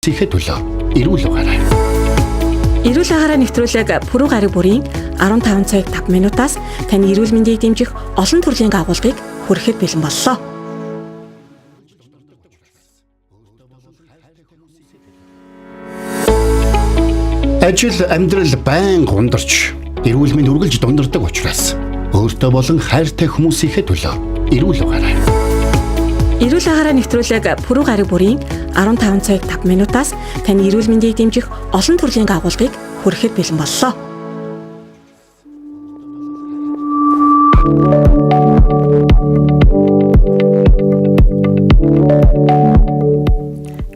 Ихэд төлөө эрүүл угаарай. Эрүүл агаараа нэвтрүүлэг пүрэв гараг бүрийн 15 цаг 5 минутаас таны эрүүл мэндийг дэмжих олон төрлийн агуулгыг хүрэхэд бэлэн боллоо. Ажил амьдрал байнга ундарч, эрүүл мэнд үргэлж дундардаг учраас өөртөө болон хайртай хүмүүсийнхээ төлөө эрүүл угаарай. Эрүүл агаараа нэвтрүүлэг пүрэв гараг бүрийн 15 цаг 5 минутаас таны эрүүл мэндийг дэмжих олон төрлийн агуулгыг хүрэхэд бэлэн боллоо.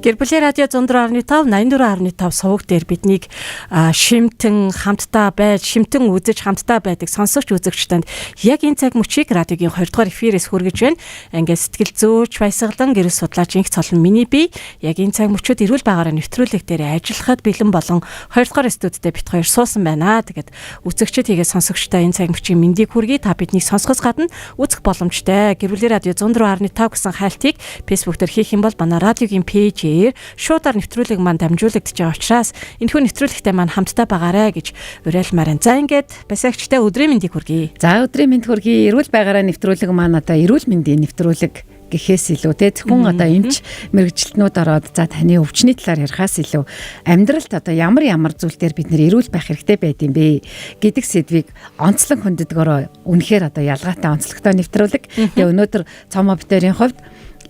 Гэр бүлийн радио 104.5 84.5 суваг дээр биднийг шимтэн хамтдаа байж, шимтэн үзэж хамтдаа байдаг сонсогч үзэгч танд яг энэ цаг мөчийг радиогийн 20 дугаар эфирээс хүргэж байна. Ингээд сэтгэл зүйч баясгалан гэрэл судлаач инх цолон миний бие яг энэ цаг мөчүүд эрүүл байгаараа нэвтрүүлэг дээр ажиллахад бэлэн болон 20 дугаар студидтэй бит хоёр суусан байна. Тэгээд үзэгчид хийгээ сонсогчтой энэ цаг мөчийн мэндийг хүргэе. Та биднийг сонсохоос гадна үзэх боломжтой. Гэр бүлийн радио 104.5 гэсэн хайлтыг Facebook дээр хийх юм бол манай радиогийн пэйжээр шуудаар нэвтрүүлэг маань дамжуулагдаж байгаа учраас энэхүү нэвтрүүлэгтэй маань хамтдаа байгаарэ гэж уриалмаар байна. За ингээд басаагчтай өдрийн мэндийг хүргэе. За өдрийн мэнд хүргэе. Эрүүл байгаараа нэвтрүүлэг маань одоо эрүүл мэндийн нэвтрүүлэг гэхээс илүү те зөвхөн одоо эмч мэргэжилтнүүд ороод за таны өвчний талаар ярихаас илүү амьдралд одоо ямар ямар зүйл дээр бид нэр эрүүл байх хэрэгтэй байд юм бэ гэдэг сэдвийг онцлог хүнддгөөрөө үнэхээр одоо ялгаатай онцлогтой нэвтрүүлэг. Тэгээ өнөөдөр Цомоо битэрийн хувьд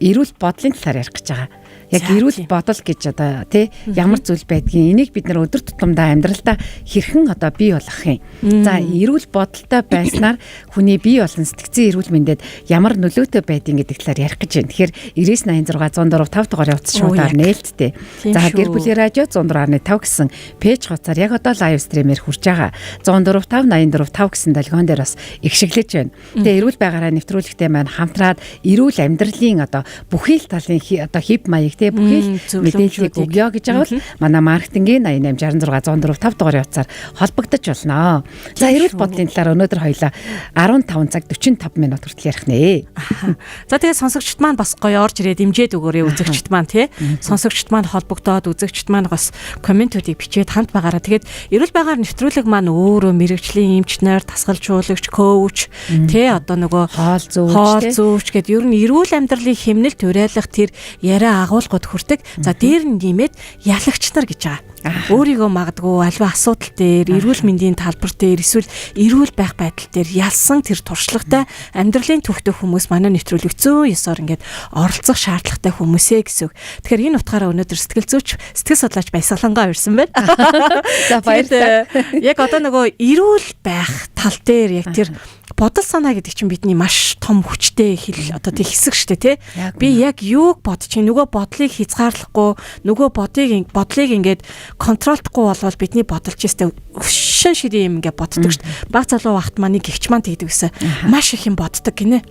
эрүүл бодлын талаар ярих гэж байгаа. Яг эрүүл бодол гэж одоо тий ямар зүйл байдгийг энийг бид нар өдөр тутамдаа амьдралдаа хэрхэн одоо бий болгох юм. За эрүүл бодолтой байснаар хүний бие болон сэтгцийн эрүүл мэндэд ямар нөлөөтэй байдгийг гэдэг талаар ярих гэж байна. Тэгэхээр 9986 104 5 дугаарын утас шуудаар нээлттэй. За гэр бүлийн радио 104.5 гэсэн пэйж хуудасаар яг одоо live stream ээр хүрч байгаа. 104 5 84 5 гэсэн долгион дээр бас ихшиглэж байна. Тэгээ эрүүл байгаараа нэвтрүүлэгтэй маань хамтраад эрүүл амьдралын одоо бүхий л талын одоо хэв маяг те бүхий л мэдээллийг өгье гэж байгаа бол манай маркетингийн 88 66 104 5 дугаарын утсаар холбогдож болно. За эрүүл бодлын талаар өнөөдөр хоёлаа 15 цаг 45 минут хүртэл ярих нэ. За тэгээ сонсогчд маань бас гоё орж ирээд дэмжиж өгөөрэй үзэгчд маань тий. Сонсогчд маань холбогдоод үзэгчд маань бас комментүүдийг бичээд хамт байгаараа. Тэгээд эрүүл байгаар нэвтрүүлэг маань өөрөө мэрэгжлийн эмч нар, дасгалжуулагч, коуч тий одоо нөгөө хоол зүйч гээд ер нь эрүүл амьдралын хэмнэлт уриалах тэр яриа агуулгууд хүрдэг. За дээр нь нэмээд ялагч нар гэж байгаа. Өөрийгөө магадгүй альва асуудал дээр, эрүүл мэндийн талбар дээр эсвэл эрүүл байх байдал дээр ялсан тэр туршлагатай амьдралын төвхтөг хүмүүс манай нэвтрүүлэг зүүн ёсоор ингээд оролцох шаардлагатай хүмүүсээ гэсэн үг. Тэгэхээр энэ утгаараа өнөөдөр сэтгэл зүйч, сэтгэл судлаач баясгалангаа ирсэн байна. За баярлалаа. Яг одоо нөгөө эрүүл байх тал дээр яг тэр бодол санаа гэдэг чинь бидний маш том хүчтэй хэл одоо тэг хэсэг штэ тий. Би яг юуг бодчих, нөгөө бодлыг хязгаарлахгүй, нөгөө бодлыг ингээд control дохгүй болвол бидний бодол ч өстэй хөшин ширээ юм ингээд боддог штэ. Баг залуу багт маань нэг гихч маань тэгдэг гэсэн. Маш их юм боддог гинэ.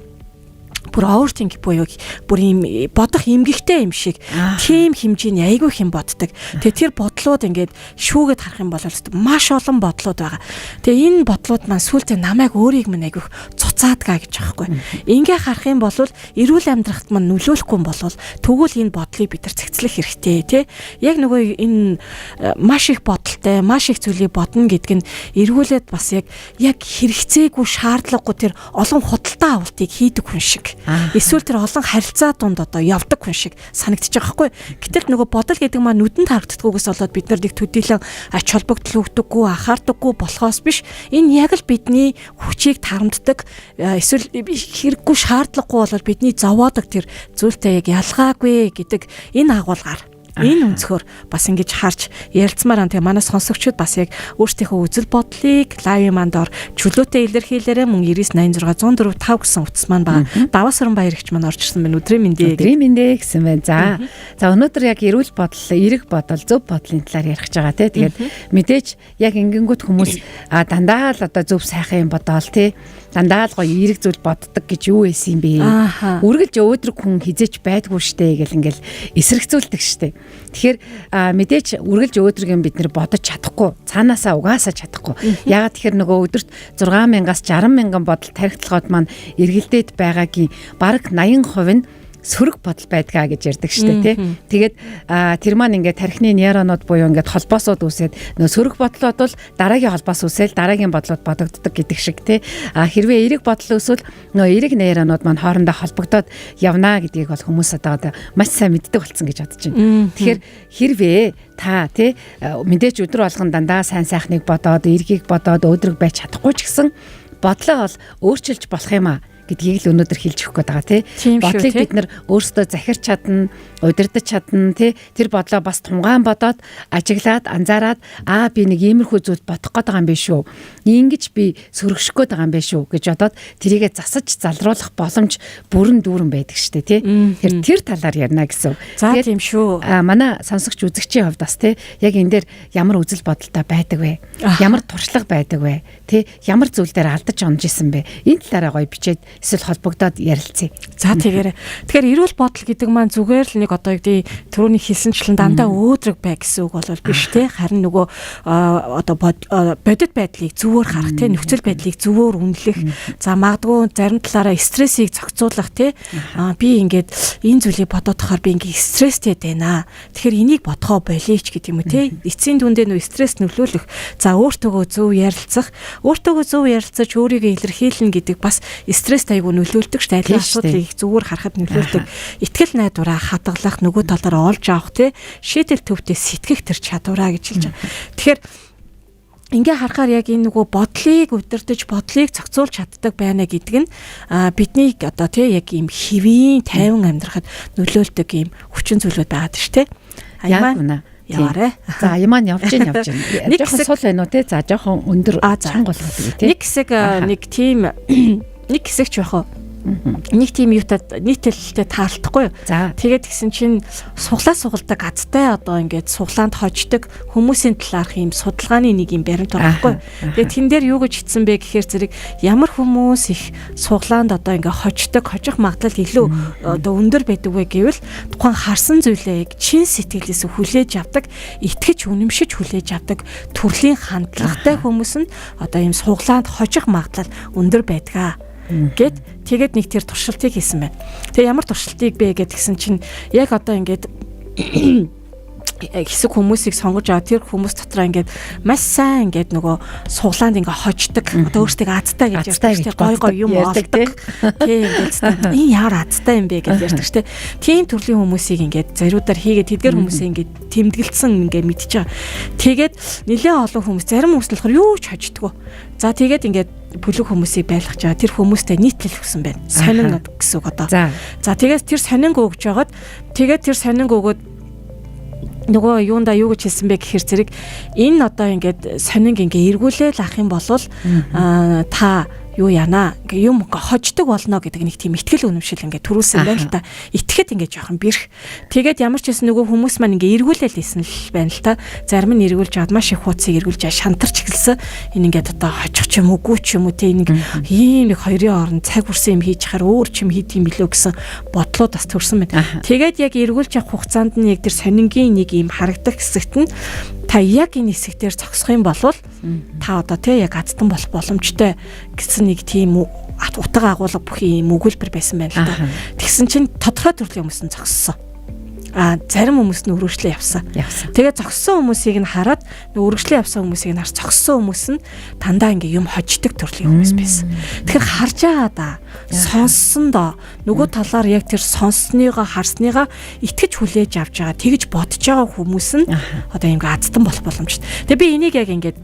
Бүр overthink буюу бүр юм бодох эмгэгтэй юм шиг тийм хэмжээний айгүй юм боддог. Тэгээ тэр бодлууд ингээд шүүгээд харах юм бол маш олон бодлууд байгаа. Тэгээ энэ бодлууд маань сүүлдээ намайг өөрийг минь айгүйх цуцаадгаа гэж аахгүй. Ингээ харах юм бол эрүүл амьдрахад маань нөлөөлөхгүй юм бол тэгвэл энэ бодлыг бид нар цэгцлэх хэрэгтэй тий. Яг нөгөө энэ маш их бодолтой, маш их зүйлийг бодно гэдг нь эргүүлээд бас яг хэрэгцээгүй шаардлагагүй тэр олон худалдаа авалтыг хийдэг хүн шиг. Эсвэл тэр олон харилцаа дунд одоо явдаг хүн шиг санагдчих байгаа хгүй. Гэтэл нөгөө бодол гэдэг маань нүдэнд харагддаггүйгээс болоод бид нар нэг төдийлөн ач холбогдол өгдөггүй, анхаардаггүй болохоос биш. Энэ яг л бидний хүчийг тарамддаг, эсвэл хэрэггүй шаардлагагүй болол бидний зовоодог тэр зүйлтэй яг ялгаагүй гэдэг энэ агуулгаар энэ өнцгөр бас ингэж харж ярилцмаар байна. Тэгээ манай сонсогчид бас яг өөрсдийнхөө үзэл бодлыг live манд ор чөлөөтэй илэрхийлээрэй. Мөн 9986 104 5 гэсэн утас маань байгаа. Даваас баяр ихч маань орж ирсэн байна. Өдрийн мэндээ. Өдрийн мэндээ гэсэн байна. За өнөөдөр яг эрүүл бодол, эерэг бодол, зөв бодлын талаар ярих гэж байгаа тий. Тэгээд мэдээж яг ингэнгүүт хүмүүс дандаа л одоо зөв сайхан юм бодоол тий. Дандаа л гоё эерэг зүйл боддог гэж юу байсан юм бэ? Үргэлж өөдрөг хүн хизээч байдгүй штэ гэл ингээл эсрэгцүүлдэг штэ. Тэгэхээр мэдээж үргэлж өөдрөг юм бид нэр бодож чадахгүй. Цаанаасаа угаасаа чадахгүй. Яагаад тэгэхээр нөгөө өдөрт 6000-аас 60,000 бодол тархиталгууд маань эргэлдээд байгаагийн бараг 80% нь Сөрөг бодол байдгаа гэж ярьдаг штэ тий. Тэгээд тэр маань ингээд тархины нейронууд буюу ингээд холбоосууд үүсээд нөө сөрөг бодлоод бол дараагийн холбоос үүсэл дараагийн бодлууд бодогддог гэдэг шиг тий. Хэрвээ эерэг бодол үүсвэл нөө эерэг нейронууд маань хоорондоо холбогдоод явна гэдгийг бол хүмүүс одоо маш сайн мэддэг болсон гэж бодож байна. Тэгэхээр хэрвээ та тий мэдээч өдөр болгон дандаа сайн сайхныг бодоод, эргийг бодоод өөдрөг байж чадахгүй ч гэсэн бодлоо бол өөрчилж болох юм а гэдгийг л өнөөдөр хэлж өгөх гээд байгаа тий. Бодлыг бид нар өөрсдөө захирч чадна, удирдах чадна тий. Тэр бодлоо бас тунгаан бодоод, ажиглаад, анзаараад би нэг иймэрхүү зүйл бодох гээд байгаа юм биш үү? Ингэж би сөргших гээд байгаа юм биш үү гэж бодоод тэрийгэ засаж залруулах боломж бүрэн дүүрэн байдаг штэ тий. Тэр талаар ярина гэсэн. За тийм шүү. Манай сонсогч үзэгчийн хувьд бас тий яг энэ дээр ямар үзэл бодолтой байдаг вэ? Ямар туршлага байдаг вэ? Тий ямар зүйл дээр алдаж онж исэн бэ? Энэ талаараа гоё бичээд эсвэл холбогдоод ярилцъя. За тэгээрэй. Тэгэхээр эрүүл бодол гэдэг маань зүгээр л нэг одоо юу гэдэг түрүүний хэлсэнчлэн дандаа өөдрөг бай гэсэн үг бол биш те. Харин нөгөө одоо бодит байдлыг зөвөр харах те, нөхцөл байдлыг зөвөр үнэлэх. За магадгүй зарим талаараа стрессийг зохицуулах те. Би ингээд энэ зүйлийг бодоод тахаар би ингээд стресстэй байна. Тэгэхээр энийг бодгоо болиеч гэдэг юм уу те. Эцсийн дүндээ нөө стресс нөлөөлөх. За өөртөөгөө зөв ярилцах, өөртөөгөө зөв ярилцаж өөрийгөө илэрхийлнэ гэдэг бас стресст айгүй нөлөөлдөг шүү дээ. Аливаа асуудлыг их зүгээр харахад нөлөөлдөг. Итгэл найдвараа хадгалах, нөгөө талаараа олж авах те, шийдэл төвтэй сэтгэх тэр чадвараа гэж хэлж байгаа. Тэгэхээр ингээ харахаар яг энэ нөгөө бодлыг удирдах, бодлыг зохицуулж чаддаг байна гэдэг нь биднийг одоо тий яг ийм хэвийн тайван амьдрахад нөлөөлдөг ийм хүчин зүйлүүд байгаа шүү дээ. Яг үнэ. Яваарэ. За ямаа явж гин явж гин. Нэг хэсэг сул байна уу те? За жоохон өндөр чанга болгоод өгье те. Нэг хэсэг нэг тийм нэг хэсэг ч яах вэ? Нэг тийм юутай нийтлэлтэй таарлахгүй юу. Тэгээд тэгсэн чинь суглаа сугалдаг азтай одоо ингээд суглаанд хождог хүмүүсийн талаарх юм судалгааны нэг юм баримт байгаа байхгүй. Тэгээд тэн дээр юу гэж хэлсэн бэ гэхээр зэрэг ямар хүмүүс их суглаанд одоо ингээд хождог, хожих магадлал илүү одоо өндөр байдаг вэ гэвэл тухайн харсан зүйлээ яг чин сэтгэлээс хүлээж авдаг, итгэж үнэмшиж хүлээж авдаг төрлийн хандлагатай хүмүүс нь одоо ийм суглаанд хожих магадлал өндөр байдгаа гэд тэгээд нэг тэр туршилтыг хийсэн байна. Тэгээ ямар туршилтыг бэ гэдгсэн чинь яг одоо ингээд хэсэг хүмүүсийг сонгож аваад тэр хүмүүс дотроо ингээд маш сайн ингээд нөгөө суглаанд ингээд хождог, одоо өөрсдөө азтай гэж ярьдаг, гой гой юм олдог тий ингээд энэ ямар азтай юм бэ гэж ярьдаг шүү дээ. Тийм төрлийн хүмүүсийг ингээд зариудаар хийгээд тэдгэр хүмүүсийг ингээд тэмдэглэсэн ингээд мэдчихэж байгаа. Тэгээд нэлээд олон хүмүүс, зарим хүмүүс болохоор юу ч хождгоо. За тэгээд ингээд бүлэг хүмүүсийг байлгаж байгаа. Тэр хүмүүстэй нийтлэл өгсөн байна. Сонин гэсэн үг одоо. За тэгээд тэр сонинг өгж байгаад тэгээд тэр сонинг өгөөд нөгөө юунда юу гэж хэлсэн бэ гэхээр зэрэг энэ одоо ингээд сонинг ингээ эргүүлээл ах юм бол та юу яана ингээ юм хождог болно гэдэг нэг тийм итгэл үнэмшил ингээ төрүүлсэн байна л та. Итгэхэд ингээ жоохон бэрх. Тэгээд ямар ч байсан нөгөө хүмүүс маань ингээ эргүүлээл исэн л байна л та. Зарим нь эргүүлж аваад маш их хуудсыг эргүүлж шантарч эхэлсэн. Энэ ингээд одоо хожих ч юм уу, үгүй ч юм уу те, нэг ийм нэг хоёрын хооронд цаг үрсэн юм хийж хахаар өөр ч юм хийдэг юм билүү гэсэн бодлууд бас төрсэн байна. Тэгээд яг эргүүлж явах хугацаанд нь яг тэр сонингийн нэг ийм харагдах хэсэгт нь та яг энэ хэсэг дээр зогсох юм бол та одоо тий яг азтан болох боломжтой гэсэн нэг тийм утга агуулга бүхий юм өгүүлбэр байсан байна л да. Тэгсэн чинь тодорхой төрлийн хүмүүс нь зогссон. Зарим хүмүүс нь өргөжлөө явсан. Тэгээ зогссон хүмүүсийг нь хараад өргөжлөө явсан хүмүүсийг нь хар зогссон хүмүүс нь дандаа ингээ юм хождог төрлийн хүмүүс байсан. Тэгэхээр харж байгаа да, сонссон доо нөгөө талаар яг тэр сонссныгоо харсныгаа итгэж хүлээж авч байгаа, тэгж бодож байгаа хүмүүс нь одоо ингээ азтан болох боломжтой. Тэгээ би энийг яг ингээд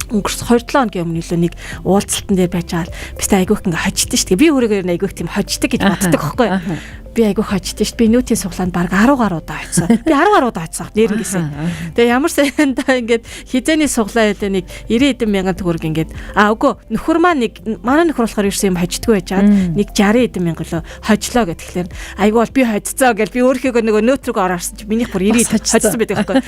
өнгөрсөн 2-7 хоногийн өмнө илүү нэг уулзалтан дээр байж байгаа л бистэ айгүйх ингээ хождсон шүү дээ. Би өөрийгөө айгүйх тийм хождог гэж боддог байхгүй юу? Би айгүй хождсон шүү дээ. Би нүүтийн суглаанд баг 10 гаруй удаа очсон. Би 10 гаруй удаа очсон нэрнгээсээ. Тэгээ ямар сайн да ингээд хизээний суглаа байлаа нэг 90 хэдэн мянган төгрөг ингээд үгүй нөхөр маань нэг манай нөхөр болохоор ерөөсөн юм хождгүй байж чад нэг 60 хэдэн мянга лөө хожлоо гэхлээр айгүй бол би хоццоо гэж би өөрийнхөө нөгөө нөөт рүү орсон чи минийх бүр 90 хоцсон байдаг байхгүй.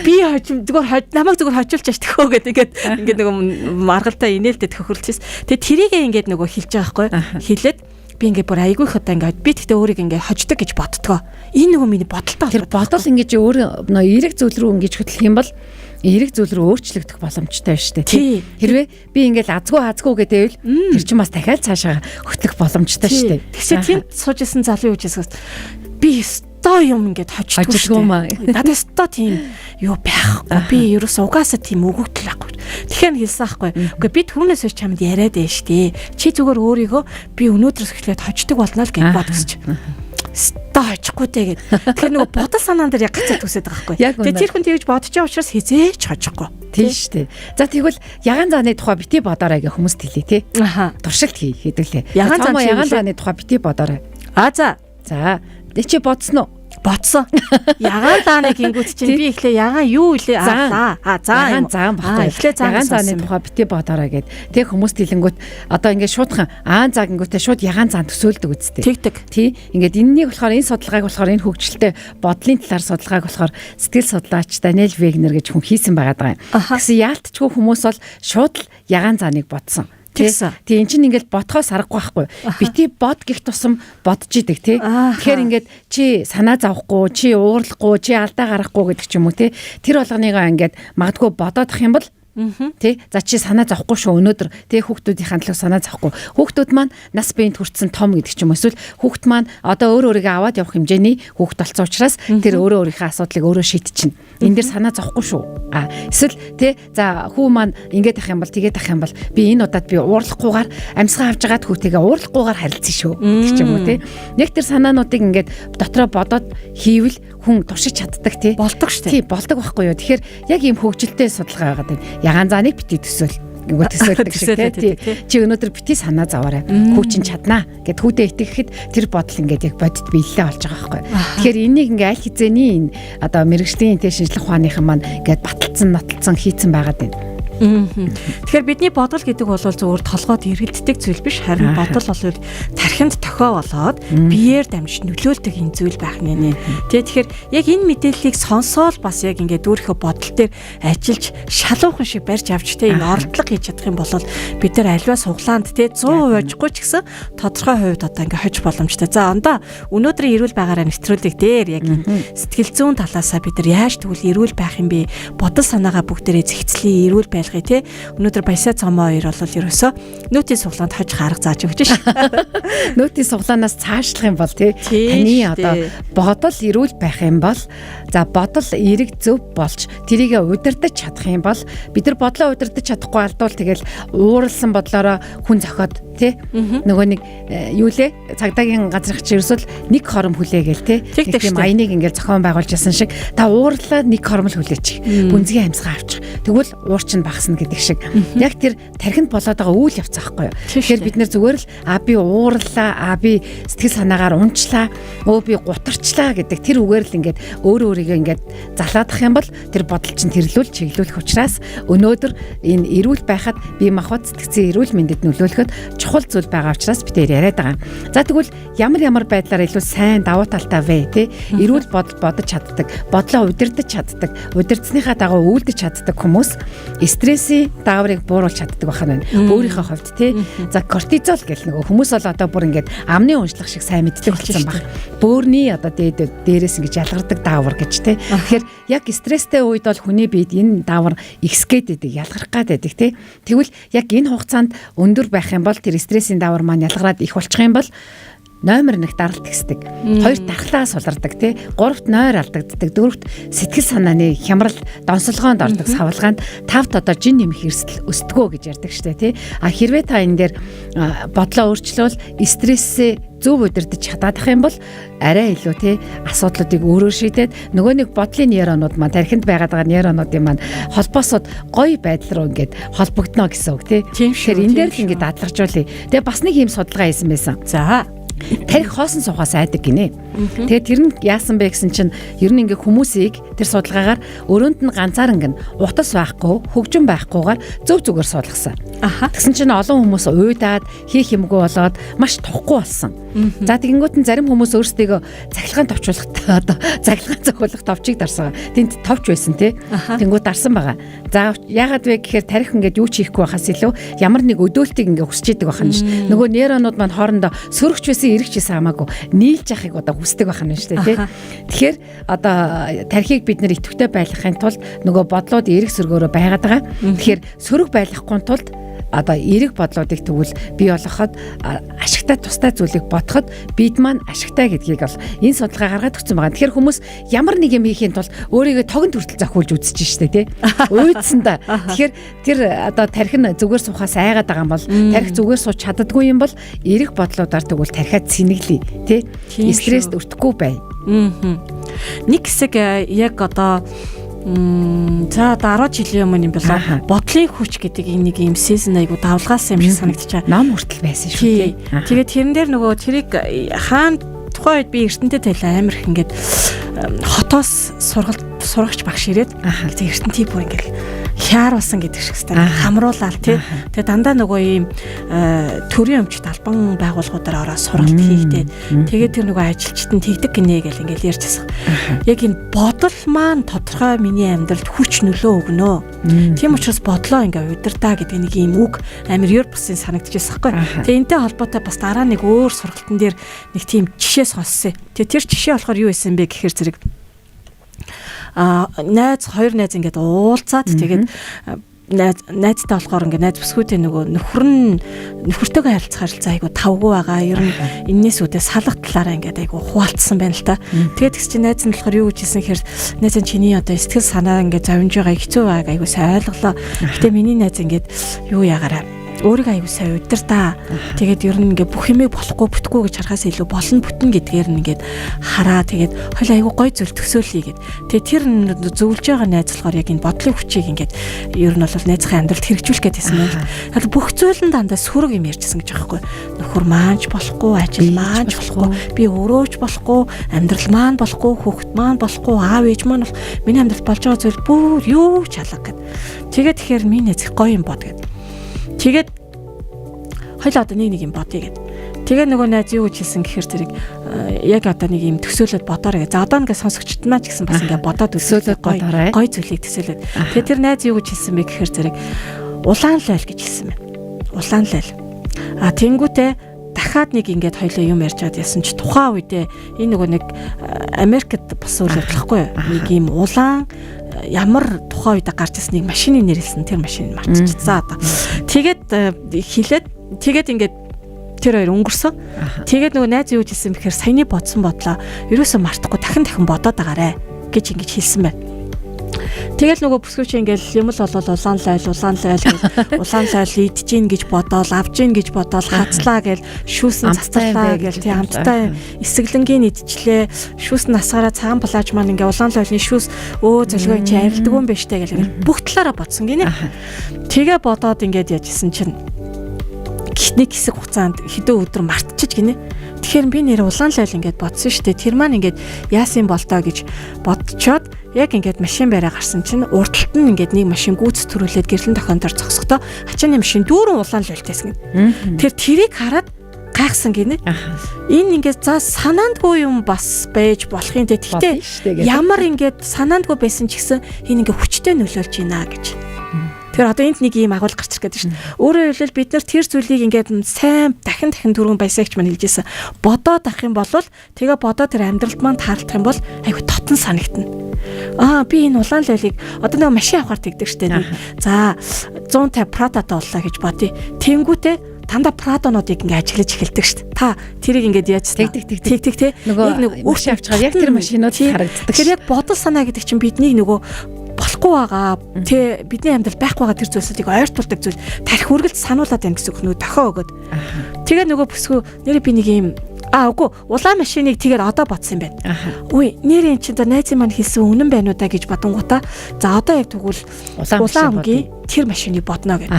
Би хожим зүгээр намайг зүгээр хожуулж аш төхөө гэдэг ингээд ингээд нөгөө маргалдаа инээлтэд төхөрлөжсэн. Тэгээ тэрийгээ ингээд нөгөө хэлж байгаа байхгүй. Хэлээд Би ингээ бүр айгүй их одоо ингээ би тэгтээ өөрийг ингээ хождог гэж боддгоо. Энэ нөгөө миний бодолтой Тэр бодол ингэж өөр нөө эерэг зүйл рүү ингэж хөтлөх юм бол эерэг зүйл рүү өөрчлөгдөх боломжтой байна шүү дээ. Тий. Хэрвээ би ингээл азгүй гэдээвэл тэр чинь бас дахиад цаашаа хөтлөх боломжтой шүү дээ. Тэгсээ тэнд сууж исэн залуу юу гэсэн би өстой юм ингээд хождгүй Хождгүй юм аа. Надад өстой тийм юу байхгүй. Би ерөөс угаасаа тийм өгөгдөл байхгүй. Тэгэхээр нь хэлсэн байхгүй. Үгүй би түүнээс хойш чамд яриад байж тээ. Чи зүгээр өөрийгөө би өнөөдрөөс эхлээд хождог болно л гэж бодгосч. Өстой хожихгүй дээ гэд. Тэгэхээр нөгөө бодол санаан дээр яг гацаа төсөөд байгаа байхгүй. Яг үнэ. Тэгээ тэр хүн тэгж бодож байгаа учраас хизээч хожихгүй. Тийм шүү дээ. За тэгвэл ягаан зааны тухай бити бодоорой гэх хүмүүст хэлье тий. Аха. Туршилт хий хэдүүлээ. Ягаан зан Цаамаа чи юу ягаан лээ? зааны тухай бити бодоорой. А за За тэг чи бодсон уу? бодсон. Ягаан дааны гингүүт чинь би эхлээ ягаан юу илээ? Зан. Аа за. А зан. Ягаан юм уу? заан Аа, баггүй. Эхлээ зан. Ягаан гэсэн зааны юм. тухай бити бодоорой гэд. Тэг хүмүүст хэлэнгүүт одоо ингээд шуудхан аан заа гингүүтээ шууд ягаан заан төсөөлдөг үсттэй. Тэгдэг. Тий. Ингээд энэнийг болохоор энэ судалгааг болохоор энэ хөгжилтэй бодлын талаар судалгааг болохоор сэтгэл судлаач Даниэл Вегнер гэж хүн хийсэн байгаа даа. Аха. Тэгсэн яалтчгүй хүмүүс бол шууд л ягаан зааныг бодсон. Тий. Тэгсэн. Тий эн чинь ингээд бодхоос аргагүй байхгүй. Бити бод гих тусам бодож идэг тий. Ааха. Тэгэхээр ингээд чи санаа зовхгүй, чи уурлахгүй, чи алдаа гаргахгүй гэдэг ч юм уу тий. Тэр болгоныгоо ингээд магадгүй бодоодох юм бол Тэ за чи санаа зовхгүй шүү өнөөдөр тэ хүүхдүүдийн төлөө санаа зовхгүй хүүхдүүд маань нас биеинд хүртсэн том гэдэг ч юм уу эсвэл хүүхд маань одоо өөр өөрийгөө аваад явах хэмжээний хүүхд болсон учраас тэр өөрөө өөрийнхөө асуудлыг өөрөө шийдчихнэ энэ дээр санаа зовхгүй шүү а эсвэл тэ за хүү маань ингээд ах юм бол тэгээд ах юм бол би энэ удаад би уурлахгүйгээр амьсгаа авч байгаад хүүтэйгээ уурлахгүйгээр харилцсан шүү гэдэг ч юм уу тэ яг тэр санаануудыг ингээд дотроо бодоод хийвэл хүн туршиж чаддаг тий Болдог штэ. Тий, болдог байхгүй юу. Тэгэхээр яг ийм хөгжилтэй судалгаа байгаад байна. Ягаан зааныг бити төсөөл. Гингүү төсөөлдөг шиг Төсөөлөд тий. байдаг, тий. Чи өнөөдөр бити санаа зовоорой. Хүү чин чаднаа гэд хүүдээ итгэхэд тэр бодол ингээд яг бодит биелэлээ болж байгаа байхгүй. Тэгэхээр энийг ингээ аль хизээний энэ одоо мэрэгжлийн тий шинжлэх ухааныхан маань ингээд баталсан, нотолцсон хийцэн байгаад байна. Тэгэхээр бидний бодол гэдэг бол зөвхөн толгойд эргэлддэг зүйл биш харин бодол бол тархинд тохио болоод биеэр дамжиж нөлөөлдөг энэ зүйл байх нэ. Тэ тэгэхээр яг энэ мэдээллийг сонсоол бас яг ингээд өөрийнхөө бодол дээр ажиллаж шалуухан шиг барьж авч тэ энэ оролдлого хийж чадах юм бол бид нар альва суглаанд тэ 100% хожихгүй ч гэсэн тодорхой хувьд одоо ингээд хож боломжтой. За ондоо өнөөдрийн эрүүл байгаараа нэвтрүүлэг дээр яг энэ сэтгэл зүйн талаасаа бид нар яаж тэгвэл эрүүл байх юм бэ? Бодол санаагаа бүгдээрээ зэгцлээ, эрүүл байлгая тий. Өнөөдөр Баясаа Цомоо хоёр бол ерөөсөө нүүтийн суглаанд хож харга зааж өгч ш. Нөөтийн суглаанаас цаашлах юм бол тий Тий таны штэ. одоо бодол эрүүл байх юм бол за бодол эерэг зөв болж тэрийг удирдах чадах юм бол бид нар бодлоо удирдах чадахгүй алдвал тэгэл ууралсан бодлороо хүн зохиод тий нөгөө нэг юу лээ цагдаагийн газрах чи ерөөсөл нэг хором хүлээгээл тий Тэгдэг нэг тийм штэ. аяныг ингээл зохион байгуулж ясан шиг та уурлаа нэг хором л хүлээчих бүнзгийн амьсгаа авчих тэгвэл уур чинь багасна гэдэг шиг яг тэр тархинд болоод байгаа үйл явц аахгүй юу Тий тэгэхээр штэ. бид нэр зүгээр л а би уурлаа а би сэтгэл санаагаар унчлаа өө би гутарчлаа гэдэг тэр үгээр л ингээд өөрөө өөрийгөө ингээд залаадах юм бол тэр бодол чинь тэрлүүл чиглүүлэх учраас өнөөдөр энэ эрүүл байхад бие махбод сэтгцийн эрүүл мэндэд нөлөөлөхөд чухал зүйл байгаа учраас бид тэр яриад байгаа. За тэгвэл ямар ямар байдлаар илүү сайн давуу талтай вэ те эрүүл бодол бодож чаддаг, бодлоо удирдах чаддаг, удирдсныхаа дагуу үйлдэж чаддаг хүмүүс стрессийн дааврыг бууруулж чаддаг байх нь байна. Өөрийнхөө хувьд те. За кортизол гэл нөгөө хүмүүс бол одоо бүр ингээд амны уншлах шиг сайн мэддэг болсон баг. Бөөрний одоо дээд дээрээс ингэж ялгардаг даавар гэж те. Тэгэхээр яг стресстэй үед бол хүний биед энэ даавар ихсгээд идэг, ялгарх гад байдаг те. Тэгвэл яг энэ хугацаанд өндөр байх юм бол тэр стрессийн даавар маань ялгараад их болчих юм бол номер 1 даралт гэсдэг. Хоёрт дархлаа сулардаг тий. Гуравт нойр алдагддаг. Дөрөвт сэтгэл санааны хямрал донсолгоонд ордог савлгаанд. Тавт одоо жин нэмэх эрсдэл өсдгөө гэж ярьдаг штэ тий. А хэрвээ та энэ дээр бодлоо өөрчлөөл стрессээ зөв удирдах чадаадах юм бол арай илүү тий асуудлуудыг өөрөө шийдээд нөгөө нэг бодлын нейронууд маань тархинд байгаад байгаа нейронуудын маань холбоосод гоё байдал руу ингээд холбогдно гэсэн үг тий. Тийм шүү, Тэгэхээр энэ дээр тийм л ингээд дадлагжуулъя. Тэгээ бас нэг юм судалгаа хийсэн байсан. За. Тарих хоосон сухаас айдаг гинэ. Тэгээ тэр нь яасан бэ гэсэн чинь ер нь ингээ хүмүүсийг тэр судалгаагаар өрөөнд нь ганцаарнг нь утас байхгүй, хөгжин байхгүйгээр зөв зүгээр суулгасан. Аха. Тэгсэн чинь олон хүмүүс уйдаад хийх юмгүй болоод маш тухгүй болсон. За тэгэнгүүт нь зарим хүмүүс өөрсдийгөө цахилгаан товчулах одоо цахилгаан зохиулах товчийг дарсан. Тэнд товч байсан тий. Тэнгүүд дарсан байгаа. За яагаад вэ гэхээр тарих ингээд юу ч хийхгүй байхаас илүү ямар нэг өдөөлтийг ингээд хүсэж идэг байх нь ш. Нөгөө нейронууд маань хоорондоо сөрөгч байсан эрэгч байсан хамаагүй нийлж яхахыг одоо хүсдэг байх нь шүү дээ тий. Тэгэхээр одоо тархийг бид нэр идэвхтэй байлгахын тулд нөгөө бодлууд эрэг сөргөөрөө байгаад байгаа. Тэгэхээр сөрөг байлгахгүй тулд одоо эерэг бодлуудыг тэгвэл бий болгоход ашигтай тустай зүйлийг бодоход бид маань ашигтай гэдгийг бол энэ судалгаа гаргаад өгсөн байгаа. Тэгэхээр хүмүүс ямар нэг юм хийхийн тулд өөрийгөө тогон төртөл зохиулж үзэж штэ тий. Уйдсандаа. Тэгэхээр тэр одоо тархи нь зүгээр суухаас айгаад байгаа юм бол тархи зүгээр сууч чаддаггүй юм бол эерэг бодлуудаар тэгвэл тархиа цэнэглэе тий. Стресст өртөхгүй бай. Нэг хэсэг яг одоо за одоо 10 жилийн өмнө юм болоо. Бодлын хүч гэдэг энэ нэг юм season айгу давлгаасан юм шиг санагдчихаа. Ном хүртэл байсан шүү дээ. Тэгээд тэрэн дээр нөгөө тэрийг хаан тухайн үед би Эрдэнэтэй тавилаа амар их ингээд хотоос сургалт сурагч багш ирээд тэгээд Эрдэнэтийг бүр ингээд хяаруулсан гэдэг шиг хэвээр хамруулаад тий. Тэгээд дандаа нөгөө ийм төрийн өмчт албан байгууллагуудаар ороо сургалт хийгдээд тэгээд тэр нөгөө ажилчид нь тэгдэг гинэ гэл ингээл ярьж байсан. Яг энэ бодол маань тодорхой миний амьдралд хүч нөлөө өгнө. Тийм учраас бодлоо ингээ удирдаа гэдэг нэг ийм үг амар ер бусын санагдчихсан байхгүй. Тэгээ энтэй холбоотой бас дараа нэг өөр сургалтын дээр нэг тийм жишээ сонссон. Тэгээ тэр жишээ болохоор юу байсан бэ гэхээр зэрэг найз хоёр найз ингээд уулзаад тэгээд найзтай болохоор ингээд найз бүсгүйтэй нөгөө нөхөр нь нөхөртөөгөө харилцах харилцаа айгу тавгүй байгаа. Ер нь эннээс үүдээ салах талаараа ингээд айгу хуваалцсан байна л та. Тэгээд тэгс чи найз нь болохоор юу гэж хэлсэн гэхээр найз нь чиний одоо сэтгэл санаа ингээд зовж байгаа хэцүү байгааг айгу сайн ойлголоо. Гэтэ миний найз ингээд юу яагаараа өөрийгөө аягүй сайн удирдаа. Тэгээд ер нь ингээ бүх юмыг болохгүй бүтггүй гэж харахаас илүү болно бүтэн гэдгээр нь ингээд хараа. Тэгээд хойл аягүй гой зүйл төсөөлье гэд. Тэгээд тэр зөвлөж байгаа найз болохоор яг энэ бодлын хүчийг ингээд ер нь бол найзынхаа амьдралд хэрэгжүүлэх гээд байсан юм. Тэгэхээр бүх зүйл нь дандаа сөрөг юм ярьжсэн гэж байгаа байхгүй. Нөхөр маанч болохгүй, ажил маанч болохгүй, би өөрөө ч болохгүй, амьдрал маань болохгүй, хүүхэд маань болохгүй, аав ээж маань бол миний амьдралд болж байгаа зүйл бүр юу ч алга гэд. Тэгээд тэгэхээр миний найз их гоё юм бод гэд. Тэгээд хоёлаа одоо нэг нэг юм бодъё гэд. Тэгээ нөгөө найз юу гэж хэлсэн гэхээр зэрэг яг одоо нэг юм төсөөлөд бодоорой. За одоо ингээ сонсогчд маань ч гэсэн бас ингээ бодоод төсөөлөд бодоорой. Гой зүйлийг төсөөлөд. Тэгээ тэр найз юу гэж хэлсэн бэ гэхээр зэрэг улаан лайл гэж хэлсэн байна. Улаан лайл. А тэнгүүтээ дахиад нэг ингээд хоёлоо юм ярьж чад ясан чи тухайн үедээ энэ нөгөө нэг Америкт бас үйл явдлахгүй нэг юм улаан ямар тухайн үед гарч ирсэн нэг машины нэр хэлсэн, тэр машиныг мартчихсан. За одоо тэгээд хилээд тэгээд ингээд тэр хоёр өнгөрсөн. Тэгээд нөгөө найз юу гэж хэлсэн бэхээр саяны бодсон бодлоо ерөөсөө мартахгүй дахин дахин бодоод агаарэ гэж ингэж хэлсэн байна. Тэгэл нөгөө бүсгүйч ингээл юм л болол улаан лайл улаан лайл гэл улаан лайл идэж гин гэж бодоол авч гин гэж бодоол хацлаа гэл шүүсэн цацлаа гэл тий амттай эсэглэнгийн идчлээ шүүс насаараа цагаан плаж маань ингээ улаан лайлны шүүс өө зөлгөө чи арилдгүй юм байна штэ гэл бүх талаараа бодсон гинэ. Тэгээ бодоод ингээд яжсэн чинь нэг хэсэг хугацаанд хэдэн өдөр мартчих гинэ. Тэгэхээр би нэр улаан лайл ингээд бодсон штэ. Тэр маань ингээд яасан бол тоо гэж бодцоод яг ингээд машин бариа гарсан чинь урдталт нь ингээд нэг машин гүйц төрүүлээд гэрлэн тохион дээр зогсохдоо ачааны машин дүүрэн улаан лайлтайсан гин. Тэр тэрийг хараад гайхсан гинэ. Энэ ингээд за санаандгүй юм бас байж болох юм те. Гэхдээ ямар ингээд санаандгүй байсан ч гэсэн энэ ингээд хүчтэй нөлөөлж байна гэж. Тэгэхээр одоо энд нэг ийм агуул гарч ирэх гэдэг шин. Өөрөөр хэлбэл бид нар тэр зүйлийг ингээд сайн дахин дахин түргэн баясагч маань хэлжсэн. Бодоод авах юм бол тэгээ бодоо тэр амьдралд маань таарлах юм бол айгу тотон санагдана. Аа би энэ улаан лайлыг одоо нэг машин авахар тэгдэг штэ. За 150 Прадотой боллоо гэж бодъё. Тэнгүүтээ дандаа Прадонуудыг ингээ ажиллаж эхэлдэг штэ. Та тэрийг ингээд яаж тэг тэг тэг тэг тэг нөгөө нэг машин авчгаар яг тэр машинууд харагддаг. Тэгэхээр яг бодол санаа гэдэг чинь биднийг нөгөө болохгүй байгаа тэ бидний амьдрал байхгүй байгаа тэр зүйлсүүдийг ойртуулдаг зүйл тарих үргэлж сануулад байна гэсэн үг нөгөө дохио өгöd. Тэгээ нөгөө бүсгүй нэрээ би нэг юм аа үгүй улаан машиныг тэгээд одоо бодсон юм байна. Үгүй нэрээ эн чинь найзын маань хэлсэн үнэн байна уу да гэж бодонгуудаа за одоо яг тэгвэл улаан өнгийн тэр машиныг бодно гэх.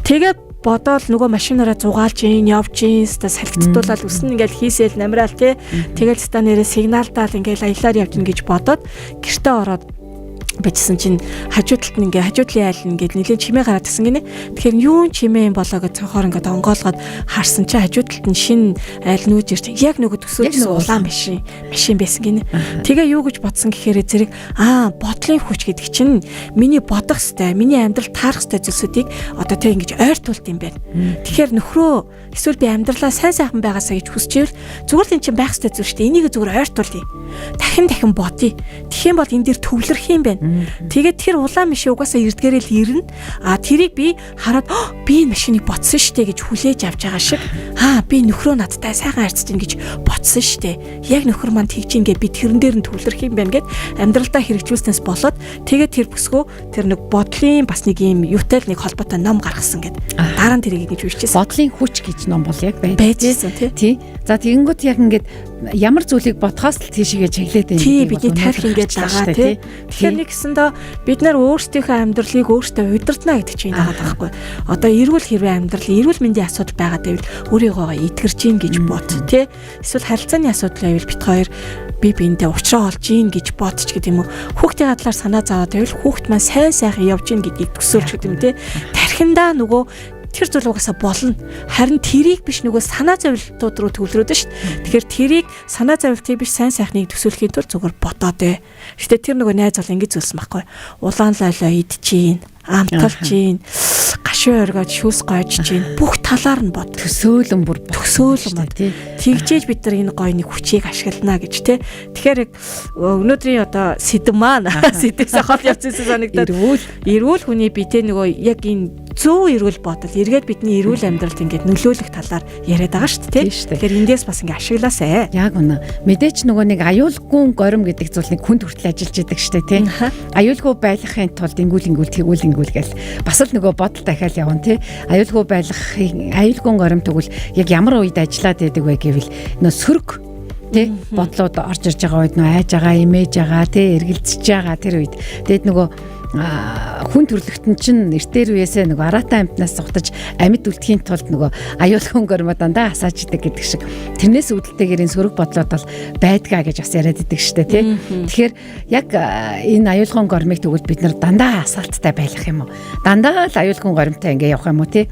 Тэгээд бодоол нөгөө машинаараа зугаалж ийн явж ийн ста салхицдуулаад өснө ингээл хийсэл намраал те. Тэгэл ста нэрээ сигналдаал ингээл аялаар явж ин гэж бодоод гэртээ ороод Бичсэн чинь хажуу талд нь ингээ хажуу талын айл нь ингээ нэлээд чимээ гараад гисэн гинэ. Тэгэхээр юун чимээ юм болоо гэж цонхоор ингээ онгоолгоод харсан чинь хажуу талд нь шинэ айл нүүж ирч яг нөгөө төсөөлжсэн улаан машин байсан гинэ. Тэгээ юу гэж бодсон гэхээр зэрэг бодлын хүч гэдэг чинь миний бодох хэвээр, миний амьдрал таарах хэвээр зүйлсүүдийг одоо тэг ингэж ойртуулт юм байна. Тэгэхээр нөхрөө эсвэл би амьдралаа сайн сайхан байгаасаа гэж хүсчээвэл зүгээр л эн чинь байх хэвээр зүйл шүү дээ. Энийг зүгээр ойртуулъя. Дахин дахин бодъё. Тэгэх юм бол энэ дэр төвлөрөх юм байна. Тэгээд тэр улаан машин угаасаа эрдгээрээ л ирнэ. А тэрийг би хараад би энэ машиныг бодсон штэ гэж хүлээж авч байгаа шиг. Би нөхрөө надтай сайхан харьцаж ин гэж бодсон штэ. Яг нөхөр маань тэгж ингээ би тэрэн дээр нь төвлөрөх юм байна гэд амьдралдаа хэрэгжүүлснээс болоод тэгээд тэр бүсгөө тэр нэг бодлын бас нэг юм юутай л нэг холбоотой ном гаргасан гэд. Дараа нь тэрийг ингэж уншижсэн. Бодлын хүч гэж ном бол яг байжсэн тий. За тэгэнгүүт яг ингээд ямар зүйлийг бодхоос л тийшээ чиглээд байна. Тий, бидний тарих ингээд дагаа тий. Тэгэхээр нэгсэндээ бид нар өөрсдийнхөө амьдралыг өөрсдөө удирдна гэдэг чинь энэ байгаа байхгүй. Одоо эрүүл хэрвээ амьдрал, эрүүл мэндийн асуудал байгаа гэвэл өөрийгөө эдгэрч ийн гэж бод тий. Эсвэл харилцааны асуудал байвал бит хоёр би биендээ уучраа олж ийн гэж бодч гэдэг юм уу. Хүүхдийн талаар санаа зовоод байвал хүүхд маань сайн сайхан явж ийн гэдгийг төсөөлж гэдэг юм тий. Тархиндаа нөгөө тэр зүйл угаасаа болно. Харин тэрийг биш нөгөө санаа зовлтууд руу төвлөрөөд шүү дээ. Тэгэхээр тэрийг санаа зовлтыг биш сайн сайхныг төсөөлөхийн тулд зүгээр бодоод ээ. Гэтэ тэр нөгөө найз бол ингэж зүйлсэн байхгүй. Улаан лайлаа идчихээн, амталж гин, гашуун оргиод шүүс гойж гин, бүх талаар нь бод. Төсөөлөн бүр төсөөлөн бод. Тэгжээж бид нар энэ гой нэг хүчийг ашиглана гэж те. Тэгэхээр өнөөдрийн одоо сэдэв маань сэдвээс хол явцсан санагдаад эрүүл хүний би те нөгөө яг энэ зөв эрүүл бодол эргээд бидний эрүүл амьдралд ингээд нөлөөлөх талаар яриад байгаа шүү дээ. Тэгэхээр эндээс бас ингээд ашиглаасай. Яг үнэ. Мэдээч нөгөө нэг аюулгүй горим гэдэг зүйл нэг хүнд хүртэл ажиллаж идэг шүү дээ, тий. Аюулгүй байлгахын тулд ингүүл ингүүл тэгүүл ингүүл гэл бас л нөгөө бодол дахиад явна тий. Аюулгүй байлгахын аюулгүй горим тэгвэл яг ямар үед ажиллаад байдаг вэ гэвэл нөө сөрөг тий бодлууд орж ирж байгаа үед нөө айж байгаа, имэж байгаа тий, эргэлзэж байгаа тэр үед. Тэгэд нөгөө хүн төрлөختөн чинь эртээр үеэсээ нөгөө араатан амьтнаас зугтаж амьд үлдэхийн тулд нөгөө аюулгүй гормоо дандаа асааж идэг гэдэг шиг тэрнээс үүдэлтэйгээр энэ сөрөг бодлоод бол байдгаа гэж бас яриад идэг штэ тий. Тэгэхээр яг энэ аюулгүй гормыг тэгвэл бид нар дандаа асаалттай байх юм уу? Дандаа л аюулгүй гормтой ингээ явах юм уу тий?